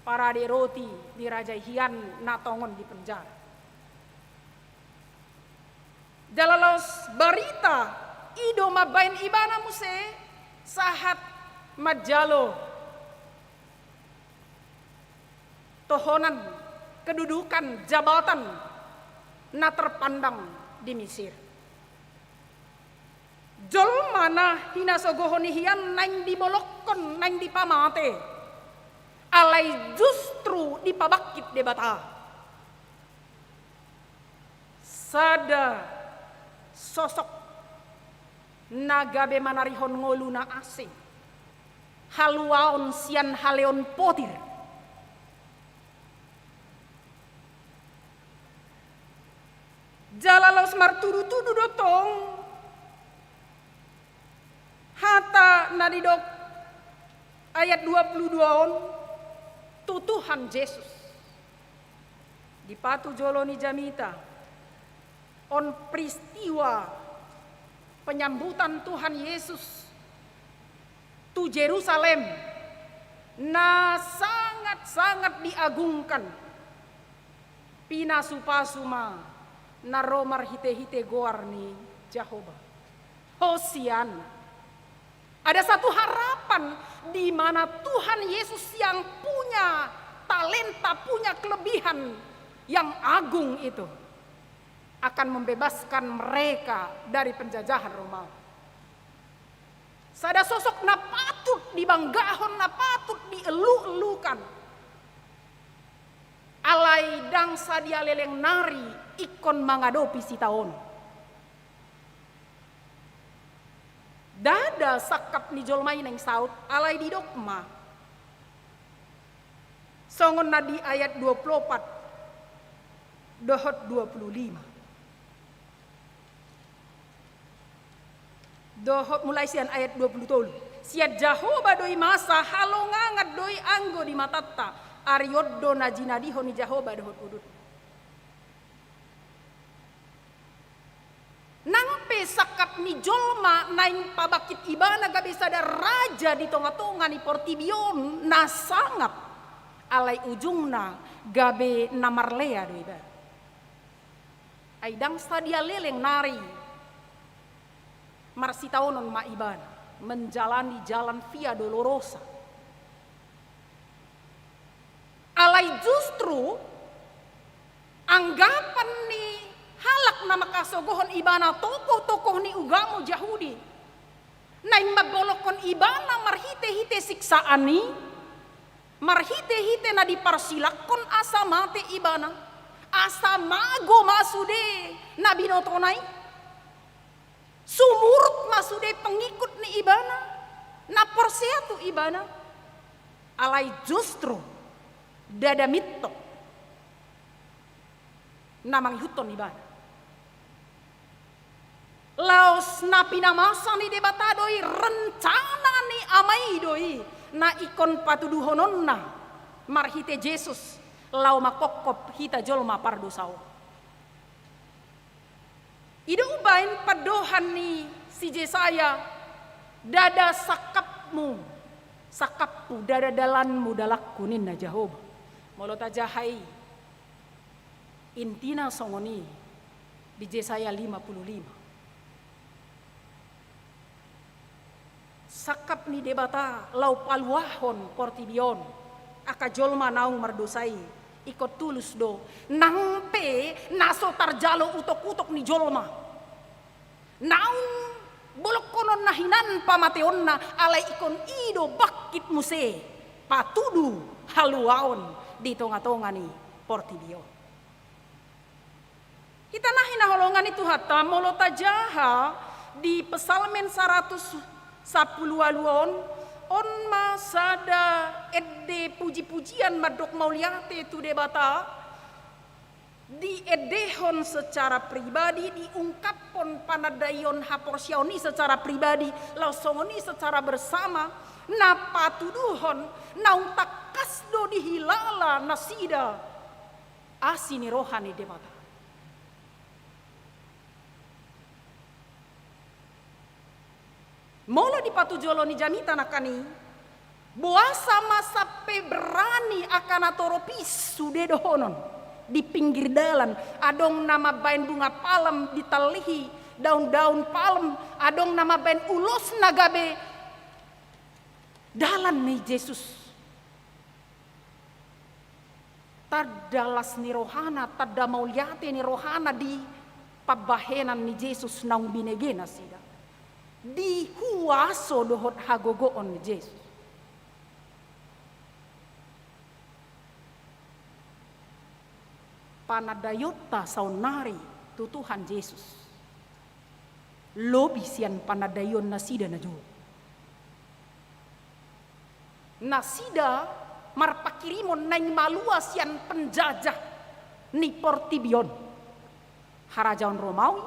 parade roti ni raja i hian na tongon di penjara. Jala laos barita i do mambaen ibana muse sahat manjalo tohonan, kedudukan, jabatan na terpandang di Misir. Jolma na hinasogohon i hian naeng dibolongkon, naeng dipamate, alai justru dipabangkit Debata. Sada sosok na gabe manarihon ngolu na asing, haluaon sian haleon potir. Jala laos martudutudu do tong hata na nidok ayat dua puluh dua on tu Tuhan Jesus. Dipatujolo ni jamita on peristiwa penyambutan Tuhan Yesus tu Jerusalem na sangat-sangat diagungkan. Pinasupasu ma na ro marhitehite goar ni Jahowa. Hosianna. Ada satu harapan di mana Tuhan Yesus yang punya talenta, punya kelebihan yang agung itu akan membebaskan mereka dari penjajahan Romawi. Sada sosok na patut dibanggahon, na patut dielu-elukan. Alai ndang sadia leleng nari ingkon mangadopi sitaonon. Ndada sangkap ni jolma i naeng saut, alai didok ma songon na di ayat dua puluh opat dohot dua puluh lima. Dohot mulai sian ayat dua puluh tolu. Sian Jahowa do i masa, halongangan do i anggo di matanta, ari on do na jinadihon ni Jahowa dohot udut. Nang pe sangkap ni jolma naeng pabangkit ibana gabe sada raja di tonga-tonga ni portibi on na sangap, alai ujungna gabe na marlea do ibana. Ai ndang sadia leleng nari marsitaonon ma ibana, menjalani jalan via dolorosa. Alai justru anggapan ni halak na mangkasogohon ibana, tokoh-tokoh ni ugamo Jahudi, naeng mambolongkon ibana marhite-hite siksaan i, marhite-hite na diparsilakkon asa mate ibana, asa mago ma sude na binotona i, sumurut ma sude pengikut ni ibana, na porsea tu ibana. Alai justru ndada mintop na mangihuthon ibana. Laos na pinamasa ni Debata do i, rencana ni Ama i do i, na ingkon patuduhononna marhite Jesus, laho mangkophop hita jolma pardosa on. I do umbaen pandohan ni si Jesaya, ndada sangkapmu sangkaphu, ndada dalanmu dalanhu, ninna Jahowa. Molo tajaha i, intina songon i di Jesaya lima puluh lima. Sangkap ni Debata laho paluahon portibi on, angka jolma naung mardosa i, ingkon tulus do, nang pe na so tarjalo utok-utok ni jolma. Naung bolongkononna hinan pamateonna, alai ingkon i do bangkit muse, patudu haluaon di tonga-tonga ni portibi on. Hita na hinaholongan ni Tuhanta, molo tajaha di Psalmen saratus sampulu ualu on, on ma sada ende puji-pujian mandok mauliate tu Debata, diendehon secara pribadi, diungkaphon panandaion haporseaon i secara pribadi, laos songon i secara bersama, na patuduhon naung tangkas do dihilala nasida asi ni roha ni Debata. Molo di patujolo ni jamita nangkin i, boasa ma sampe berani angka natorop i sude dohonon di pinggir dalan, adong na mambaen bunga palem ditallihi daun-daun palem, adong na mambaen ulosna gabe dalan ni Jesus. Tanda las ni rohana, tanda mauliate ni rohana di pambahenan ni Jesus naung binege nasida. Dihuaso dohot hagogoon ni Jesus. Panandaionta saonnari tu Tuhan Jesus lobi sian panandaion nasida na jolo. Nasida marpangkirimon naeng malua sian penjajah ni portibi on, harajaon Romawi,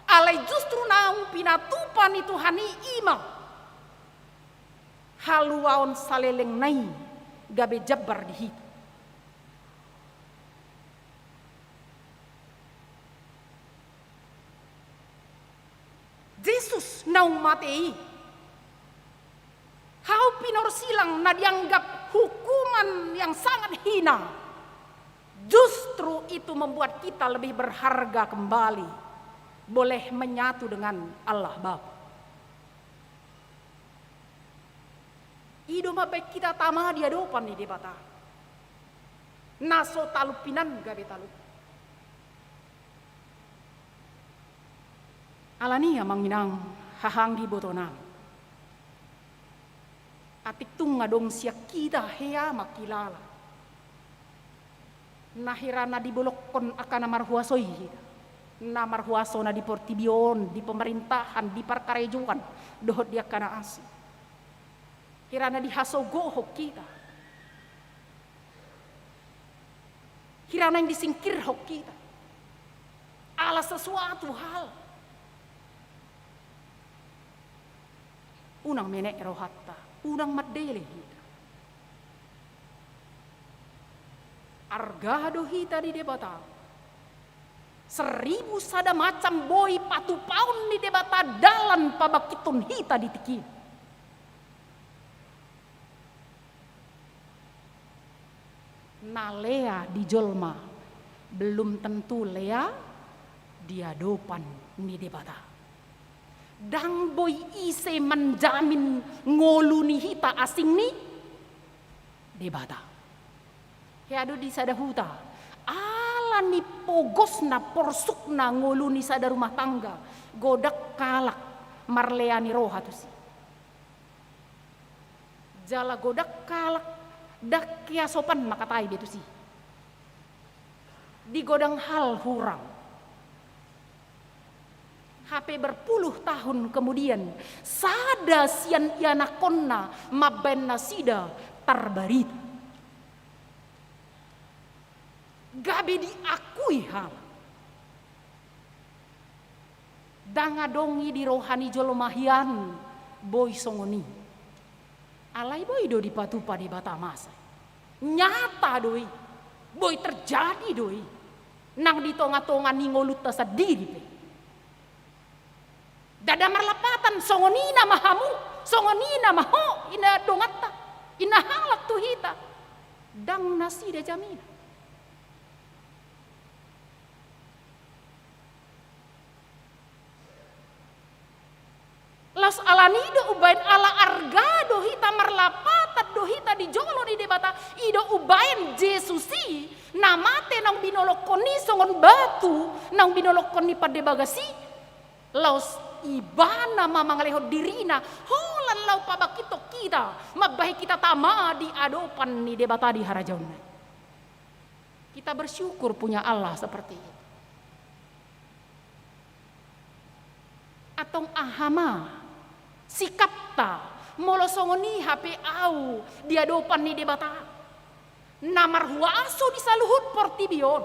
alai justru naung pinatupa ni Tuhan i, i ma haluaon salelengna i gabe jambar di hita. Jesus naung mate i, hau pinorsilang na dianggap hukuman yang sangat hina, justru itu membuat kita lebih berharga kembali, boleh menyatu dengan Allah Bapa. I do mambaen hita tama di adopan ni Debata, na so talup hinan gabe talup. Alani i, amang inang, haha anggi ibotonami, atik tung adong sian hita hea mangkilala na hira na dibolongkon angka na marhuaso i hita. Na marhuaso na di portibi on, di pemerintahan, di parkarejoan, dohot di angka na asing. Hira na dihasogohon hita. Hira naeng disingkirhon hita ala sesuatu hal. Unang menek rohanta, unang mandele hita. Arga do hita di Debata. Seribu sada macam boi patupaon ni Debata dalan pabangkithon hita di tingki. Na lea di jolma, belum tentu lea di adopan ni Debata. Ndang boi ise manjamin ngolu ni hita asing ni Debata. Hea do di sada huta, ala ni pogosna, porsukna ngolu ni sada rumah tangga, godang halak marlea ni roha tusi. Jala godang halak ndang hea sopan mangkatai be tusi. Di godang hal hurang. Hape berpuluh tahun kemudian, sada sian ianakhonna mambaen nasida tarbarita. Gabe diakui halak. Ndang adong i di roha ni jolma hian boi songon i. Alai boi do dipatupa Debata masa i. Nyata do i. Boi terjadi do i. Nang di tonga-tonga ni ngolunta sandiri pe. Ndada marlapatan, songon i nama hamu, songon i nama ho, inna donganta, inna halak tu hita. Ndang nasida jaminan. Laos alani do umbaen ala arga do hita, marlapatan do hita di jolo ni Debata, i do umbaen Jesus i na mate naung binolongkon i songon batu naung binolongkon ni pande bagas i, laos ibana ma mangalehon dirina holan laho pabangkithon hita, mambahen hita tama di adopan ni Debata di harajaonna. Kita bersyukur punya Allah seperti itu. Antong aha ma sikapta molo songon i hape ahu di adopan ni Debata, na marhuaso di saluhut portibi on,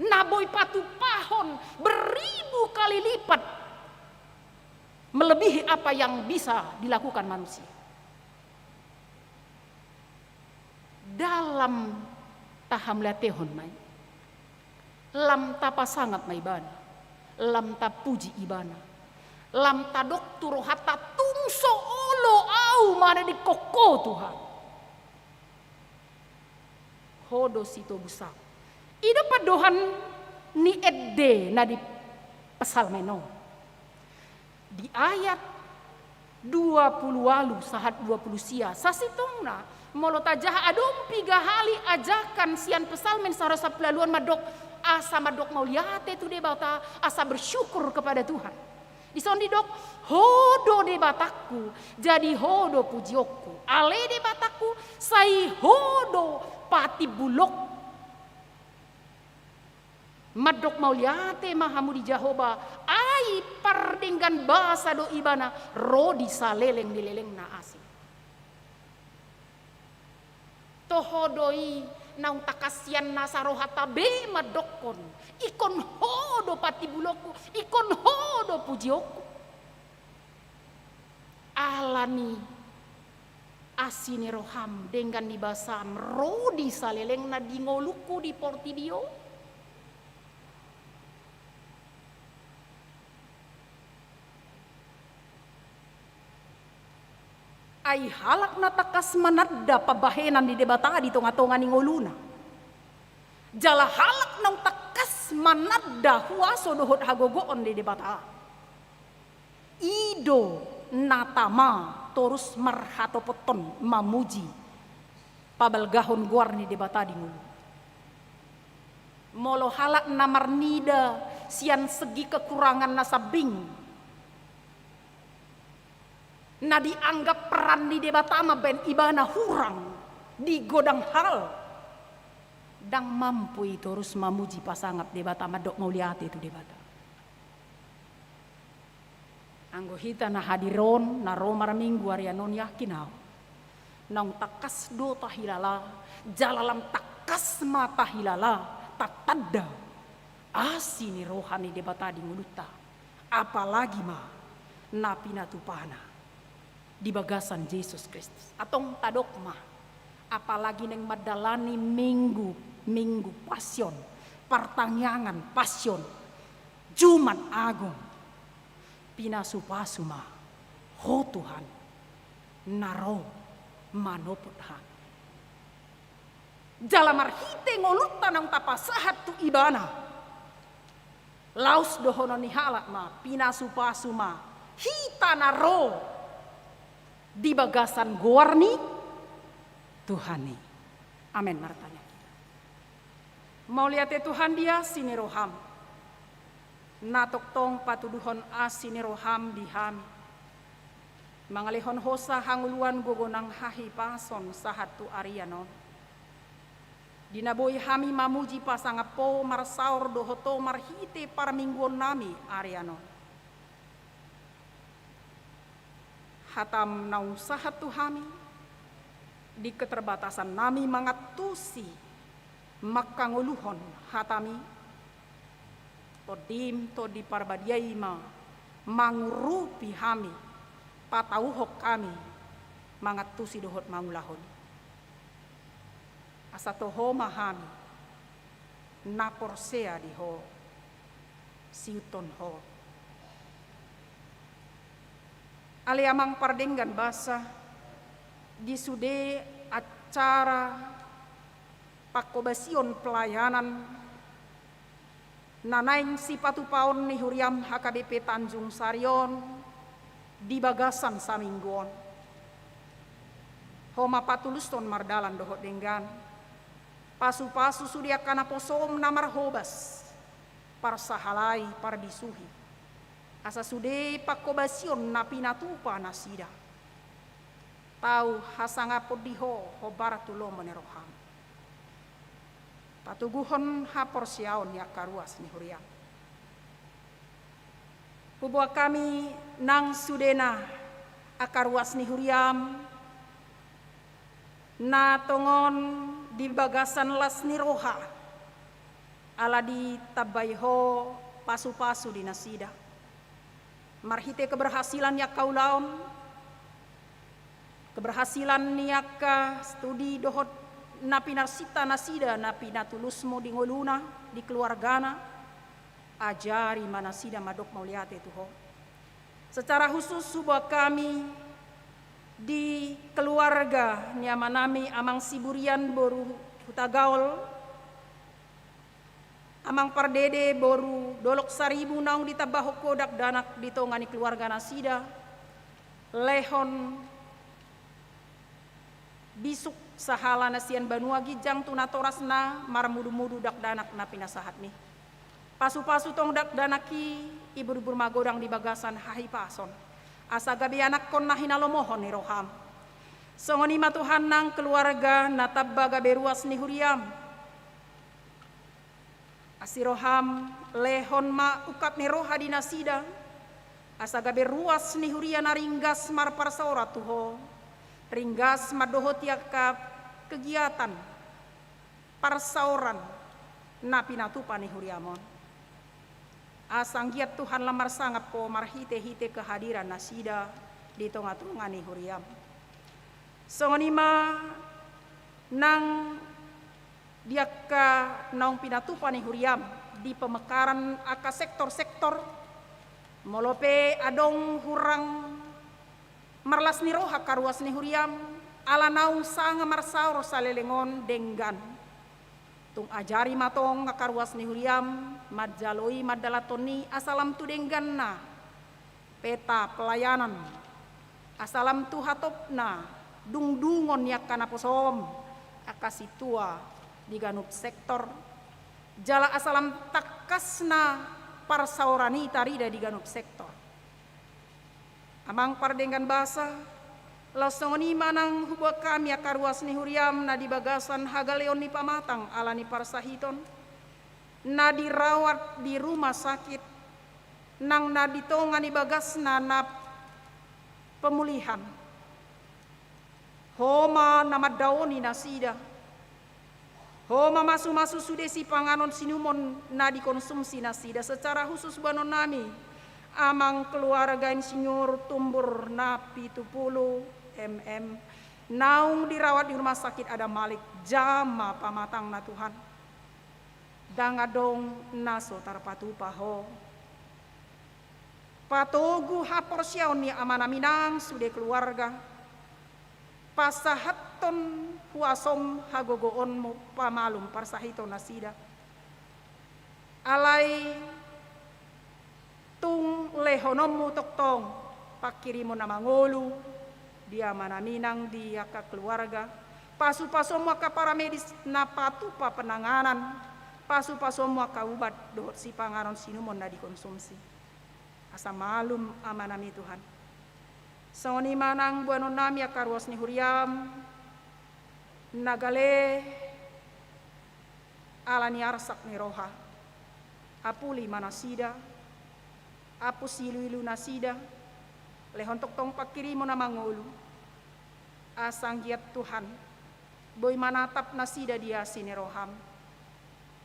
na boi patupahon beribu kali lipat melebihi apa yang bisa dilakukan manusia. Ndang lam tahamauliatehon ma i. Lam tapasangap ma ibana. Lam tapuji ibana. Lam tadok tu rohanta tung so olo ahu manadingkon ho Tuhan. Ho do sitobus ahu. I do pandohan ni ende na di Psalmen on. Di ayat dua pulu ualu sahat dua pulu sia, sasintongna molo tajaha adong piga hali ajakan sian Psalmen saratus sampulu ualu on mandok, asa mandok mauliate tu Debata, asa bersyukur kepada Tuhan. Dison didok, ho do Debatangku, jadi ho do pujionku. Ale Debatangku, sai ho do patimbulonku. Mandok mauliate ma hamu di Jahowa, ai pardenggan basa do ibana ro di saleleng ni lelengna asi. Toho do i naung tangkas sian nasa rohanta be mandokkon, ingkon ho do patimbulonku, ingkon ho do pujionku. Alani asi ni roham denggan ni basam ro di salelengna di ngolungku di portibi on. Ai halak na tangkas mananda pambahenan ni Debata di tonga-tonga ni ngoluna. Jala halak naung tangkas mananda huaso dohot hagogoon ni Debata. I do na tama torus marhatopothon mamuji pabalgahon goar ni Debata di ngolu. Molo halak na marnida sian segi kekuranganna sambing, na dianggap peran ni Debata mambaen ibana hurang di godang hal. Ndang mampu i torus mamuji pasangap Debata, mandok mauliate tu Debata. Anggo hita na hadir on, na ro marminggu arian on, yakin ahu, naung tangkas do tahilala, jala lam tangkas ma tahilala, tatanda asi ni roha ni Debata di ngolunta, apalagi ma na pinatupana di bagasan Jesus Kristus. Antong tadok ma, apalagi naeng mandalani minggu, minggu Pasion, partangiangan Pasion, Jumat Agung, pinasupasu ma Ho Tuhan, na ro manopot hami. Jala marhite ngolunta naung tapasahat tu Ibana, laos dohonon ni halak ma, pinasupasu ma hita na ro di bagasan goar ni Tuhan i. Amen. Martangiang hita. Mauliate Tuhan di asi ni roham, na tongtong patuduhon asi ni roham di hami, mangalehon hosa, hangoluan, gogo nang hahipason sahat tu arian on, di na boi hami mamuji pasangap Ho, marsaor dohot Ho marhite parmingguon nami arian on. Hatam naung sahat tu hami, di keterbatasan nami mangantusi, mangkangoluhon hatam i, Tondim, Tondi Parbadia i ma mangurupi hami, patauhon hami mangantusi dohot mangulahon i. Asa toho ma hami na porsea di Ho, siuthon Ho. Ale Amang pardenggan basa, di sude acara panghobasion pelayanan na naeng sipatupaon ni huriam H K B P Tanjung Sari on di bagasan saminggu on, Ho ma patulushon mardalan dohot denggan, pasupasu sude angka naposom na marhobas, parsahalai, parbisuhi, asa sude panghobasion na pinatupa nasida tau hasangapon di Ho, hombar tu lomo ni roham. Patoguhon haporseaon ni angka ruas ni huriam. Huboan hami nang sudena angka ruas ni huriam, na tongon di bagasan las ni roha, ala ditambai Ho pasupasu di nasida. Marhite keberhasilan ni angka ulaon, keberhasilan ni angka studi dohot na pinarsinta nasida na pinatulusmu di ngoluna, di keluargana, ajari ma nasida mandok mauliate tu Ho. Secara khusus huboan hami di keluarga ni amanami Amang Siburian boru Hutagaol, Amang Pardede boru Dolok Saribu naung ditambahon Ho dakdanak di tonga ni keluarga nasida, lehon bisuk sahala na sian banua ginjang tu natorasna marmudumudu dakdanak na pinasahatmi. Pasupasu tong dakdanak i, iburbur magodang di bagasan hahipason, asa gabe anakkon na hinalomohon ni roham. Songon i ma Tuhan nang keluarga na tamba gabe ruas ni huriam. Asi roham, lehon ma ungkap ni roha di nasida, asa gabe ruas ni huria na ringgas marparsaoran tu Ho, ringgas mandohoti angka kegiatan parsaoran na pinatupa ni huriam on. Asa anggiat Tuhan lam marsangap Ho marhitehite kehadiran nasida di tongatonga ni huriam. Songon i ma nang di angka naung pinatupa ni huriam di pemekaran angka sektor-sektor, molo pe adong hurang marlas ni roha angka ruas ni huriam, ala naung sanga marsaor saleleng on denggan. Tung ajari ma tong angka ruas ni huriam manjalo i, mandalanhon i asa lam tu dengganna peta pelayanan, asa lam tu hatopna dungdungon ni angka naposom, angka sintua di ganup sektor, jala asa lam tangkasna parsaoran i tarida di ganup sektor. Amang pardenggan basa, Laos songon i ma nang huboan hami angka ruas ni huriaM na di bagasan hagaleon ni pamatang ala ni parsahiton, na dirawat di rumah sakit, nang na di tonga ni bagasna na pemulihan. Ho ma na mandaoni nasida. Ho ma mamasu-masu sude sipanganon siinumon na dikonsumsi nasida, secara khusus boanonnami amang keluarga Insinyur Tumbur na pitu pulu M M, naung dirawat di rumah sakit Adam Malik, jama pamatangna Tuhan. Ndang adong na so tarpatupa Ho. Patogu haporseaon ni amanami nang sude keluarga. Pasahathon huasoM hagogoonMu pamalum parsahiton nasida. Alai tung lehononMu tongtong pangkirimon na mangolu di amanami nang di angka keluarga. Pasu-pasuonMu angka paramedis na patupa penanganan. Pasu-pasuonMu angka ubat dohot sipanganon siinumon na dikonsumsi. Asa malum amanami Tuhan. Songon i ma nang boanonnami angka ruas ni huriaM na gale ala ni arsak ni roha. Apuli ma nasida, apus ilu-ilu nasida, lehon tongtong pangkirimon na mangolu. Asa anggiat Tuhan, boi manatap nasida di asi ni rohaM.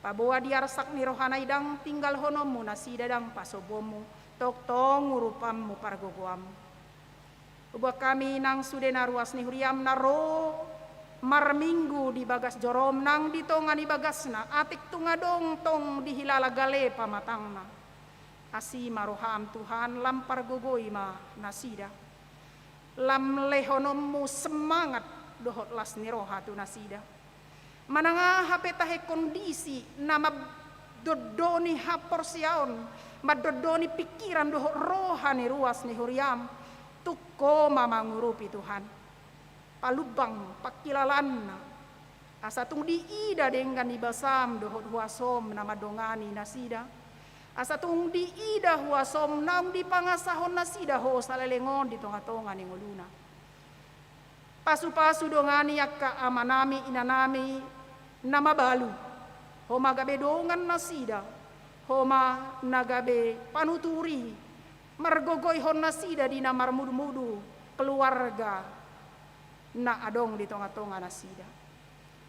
Paboa di arsak ni rohana i ndang tinggalhononMu nasida, ndang pasombuonMu, tongtong urupanMu pargogoanMu. Huboan hami nang sude na ruas ni huriaM na ro marminggu di bagas joroM nang di tonga ni bagasna, atik tung adong tong dihilala gale pamatangna. Asi ma rohaM Tuhan, lam pargogoi ma nasida. Lam lehononMu semangat dohot las ni roha tu nasida. Manang aha pe tahe kondisi na mandondoni haporseaon, mandondoni pingkiran dohot roha ni ruas ni huriaM, tung Ho ma mangurupi Tuhan. Palumbang pangkilalaanna, asa tung diida denggan ni basaM dohot huasoM na mandongani nasida. Asa tung diida huasoM naung dipangasahon nasida Ho saleleng on di tonga-tonga ni ngoluna. Pasu-pasu dongani angka amanami inanami na mabalu. Ho ma gabe dongan nasida. Ho ma na gabe panuturi margogoihon nasida di na marmudu-mudu keluarga na adong di tonga-tonga nasida.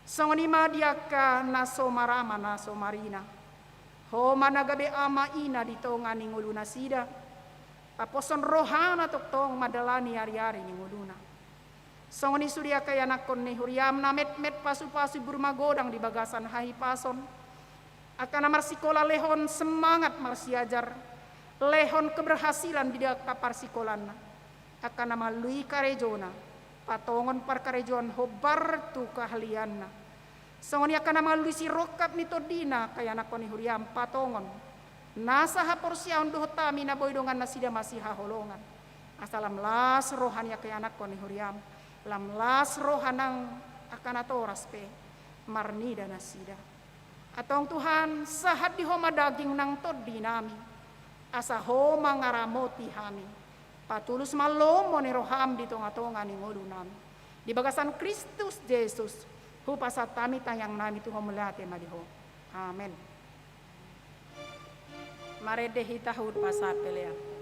Songon i ma di angka na so marama na so marina. Ho ma na gabe ama ina di tonga ni ngolu nasida. Paposhon rohana tongtong mandalani ari-ari ni ngoluna. Songon i sude angka ianakhon ni huriaM na metmet pasu-pasu i bur magodang di bagasan hahipason. Angka na marsikola lehon semangat marsiajar, lehon keberhasilan di angka parsikolaanna. Angka na mangului karejona, patongon parkarejoan hombar tu keahlianna. Songon i angka na mangului sirongkap ni tondina angka ianakhon ni huriaM patongon nasa haporseaon dohot hami na boi dongan nasida masihaholongan. Asa lam las roha ni angka ianakhon ni huriaM, lam las roha nang angka natoras pe marnida nasida. Antong Tuhan, sahat di Ho ma daging nang tondinami, asa Ho mangaramoti hami. Patulus ma lomo ni rohaM di tonga-tonga ni ngolunami. Di bagasan Kristus Jesus, hupasahat hami tangiangnami tu Ho, mauliate ma di Ho. Amen. Marende hita huhut pasahat pelean.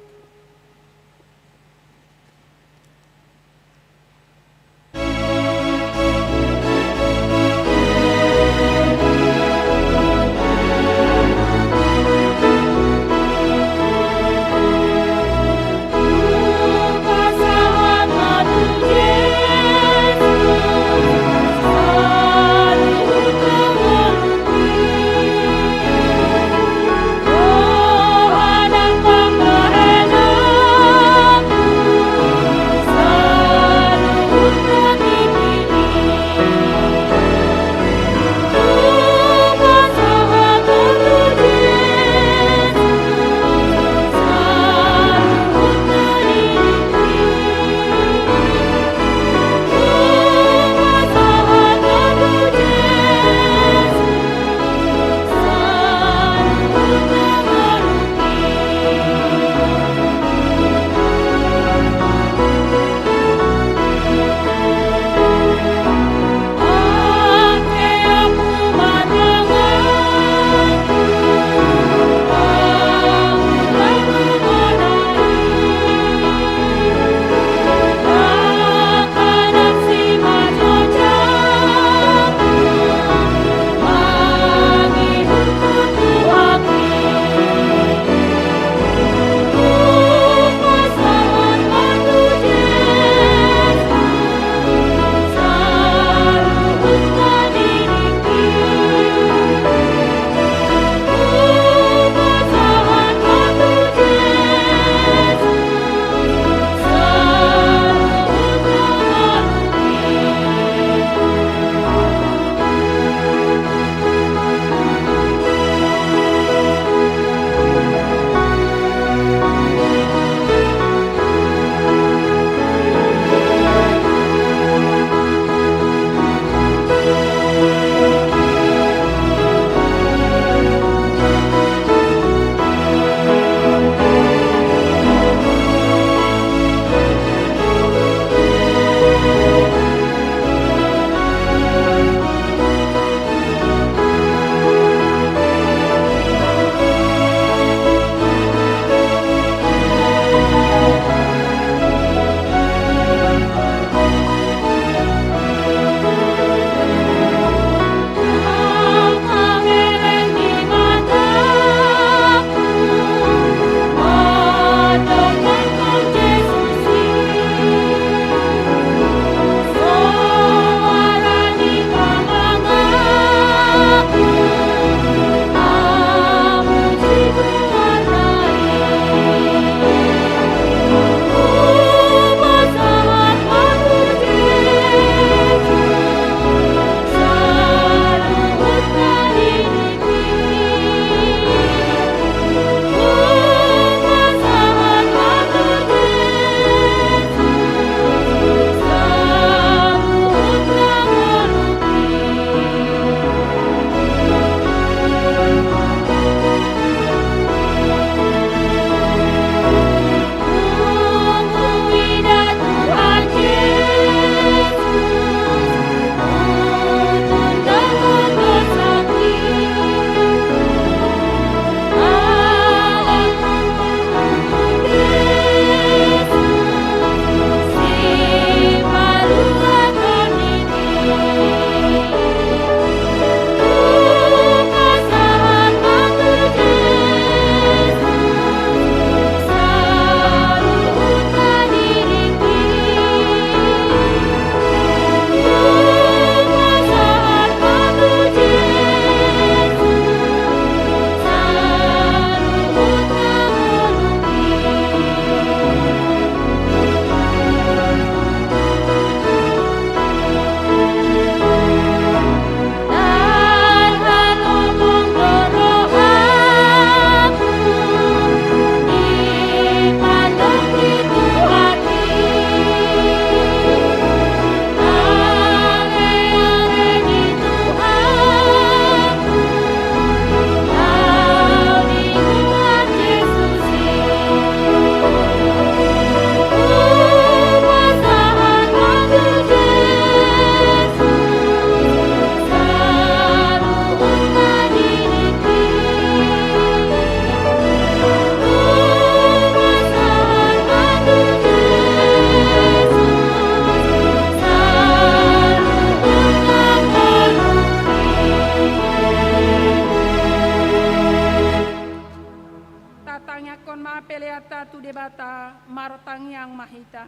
Angkon ma peleanta tu Debata, martangiang ma hita.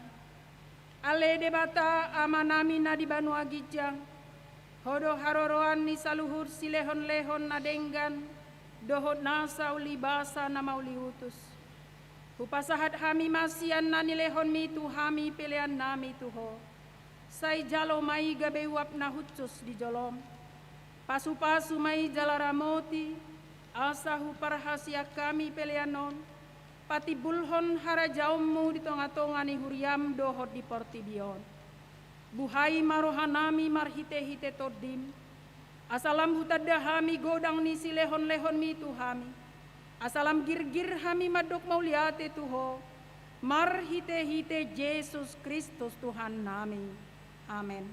Ale Debata, Amanami na di banua ginjang, Ho do haroroan ni saluhut silehonlehon na denggan dohot nasa ulibasa na mauliutus. Hupasahat hami ma sian na nilehonMi tu hami peleannami tu Ho. Sai jalo ma i gabe uap na hushus di joloM. Pasupasu ma i jala ramoti, asa huparhasian hami pelean on patimbulhon harajaonMu di tongatonga ni huriaM dohot di portibi on. Buhai ma rohanami marhitehite TondiM, asa lam hutanda hami godang ni silehonlehonMi tu hami, asa lam girgir hami mandok mauliate tu Ho, marhitehite Jesus Kristus Tuhannami. Amen.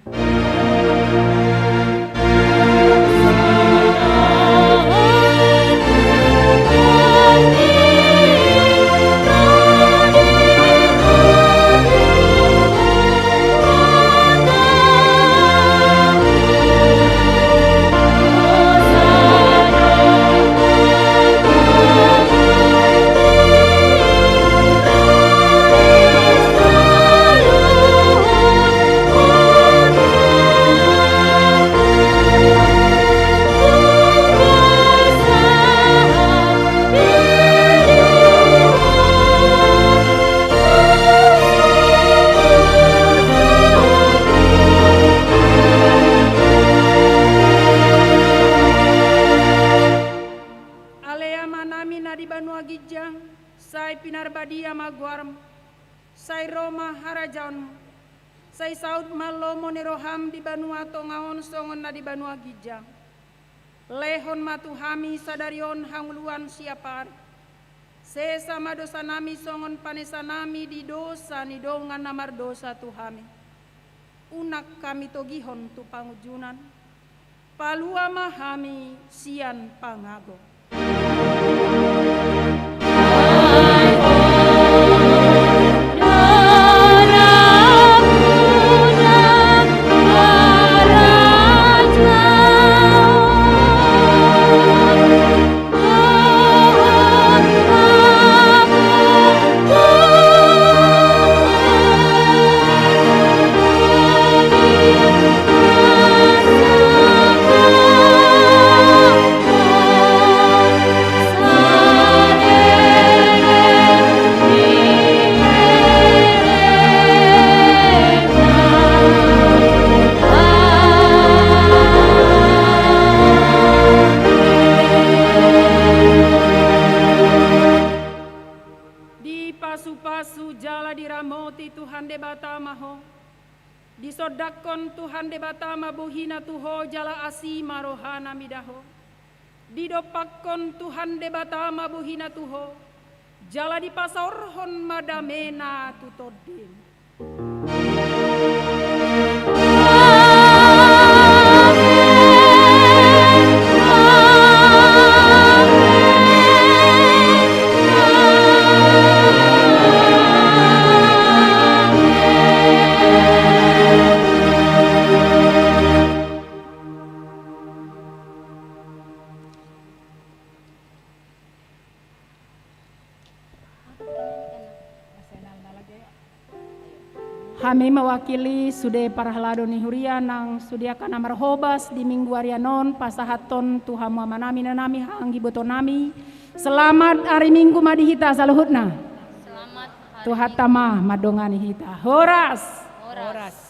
Ale Amanami na di banua ginjang, sai pinarbadia ma goarMu, sai ro ma harajaonMu, sai saut ma lomo ni rohaM di banua tonga on songon na di banua ginjang. Lehon ma tu hami sadari on hangoluan siapari. Sesa ma dosanami songon panesanami di dosa ni dongan na mardosa tu hami. Unang hami togihon tu pangunjunan. Palua ma hami sian pangago. Dipasupasu jala diramoti Tuhan Debata ma ho. Disondangkon Tuhan Debata ma bohiNa tu ho jala asi ma rohaNa mida ho. Didompakkon Tuhan Debata ma bohiNa tu ho, jala dipasaorhon ma dameNa tu tondim. Hami mewakili sude parhalado ni huria nang sude angka na marhobas di minggu arian on, pasahathon tu hamu amanami, inanami, hanggibotonami. Selamat ari Minggu ma di hita saluhutna. Selamat hari Tuhanta Minggu. Ma mandongani hita. Horas. Horas.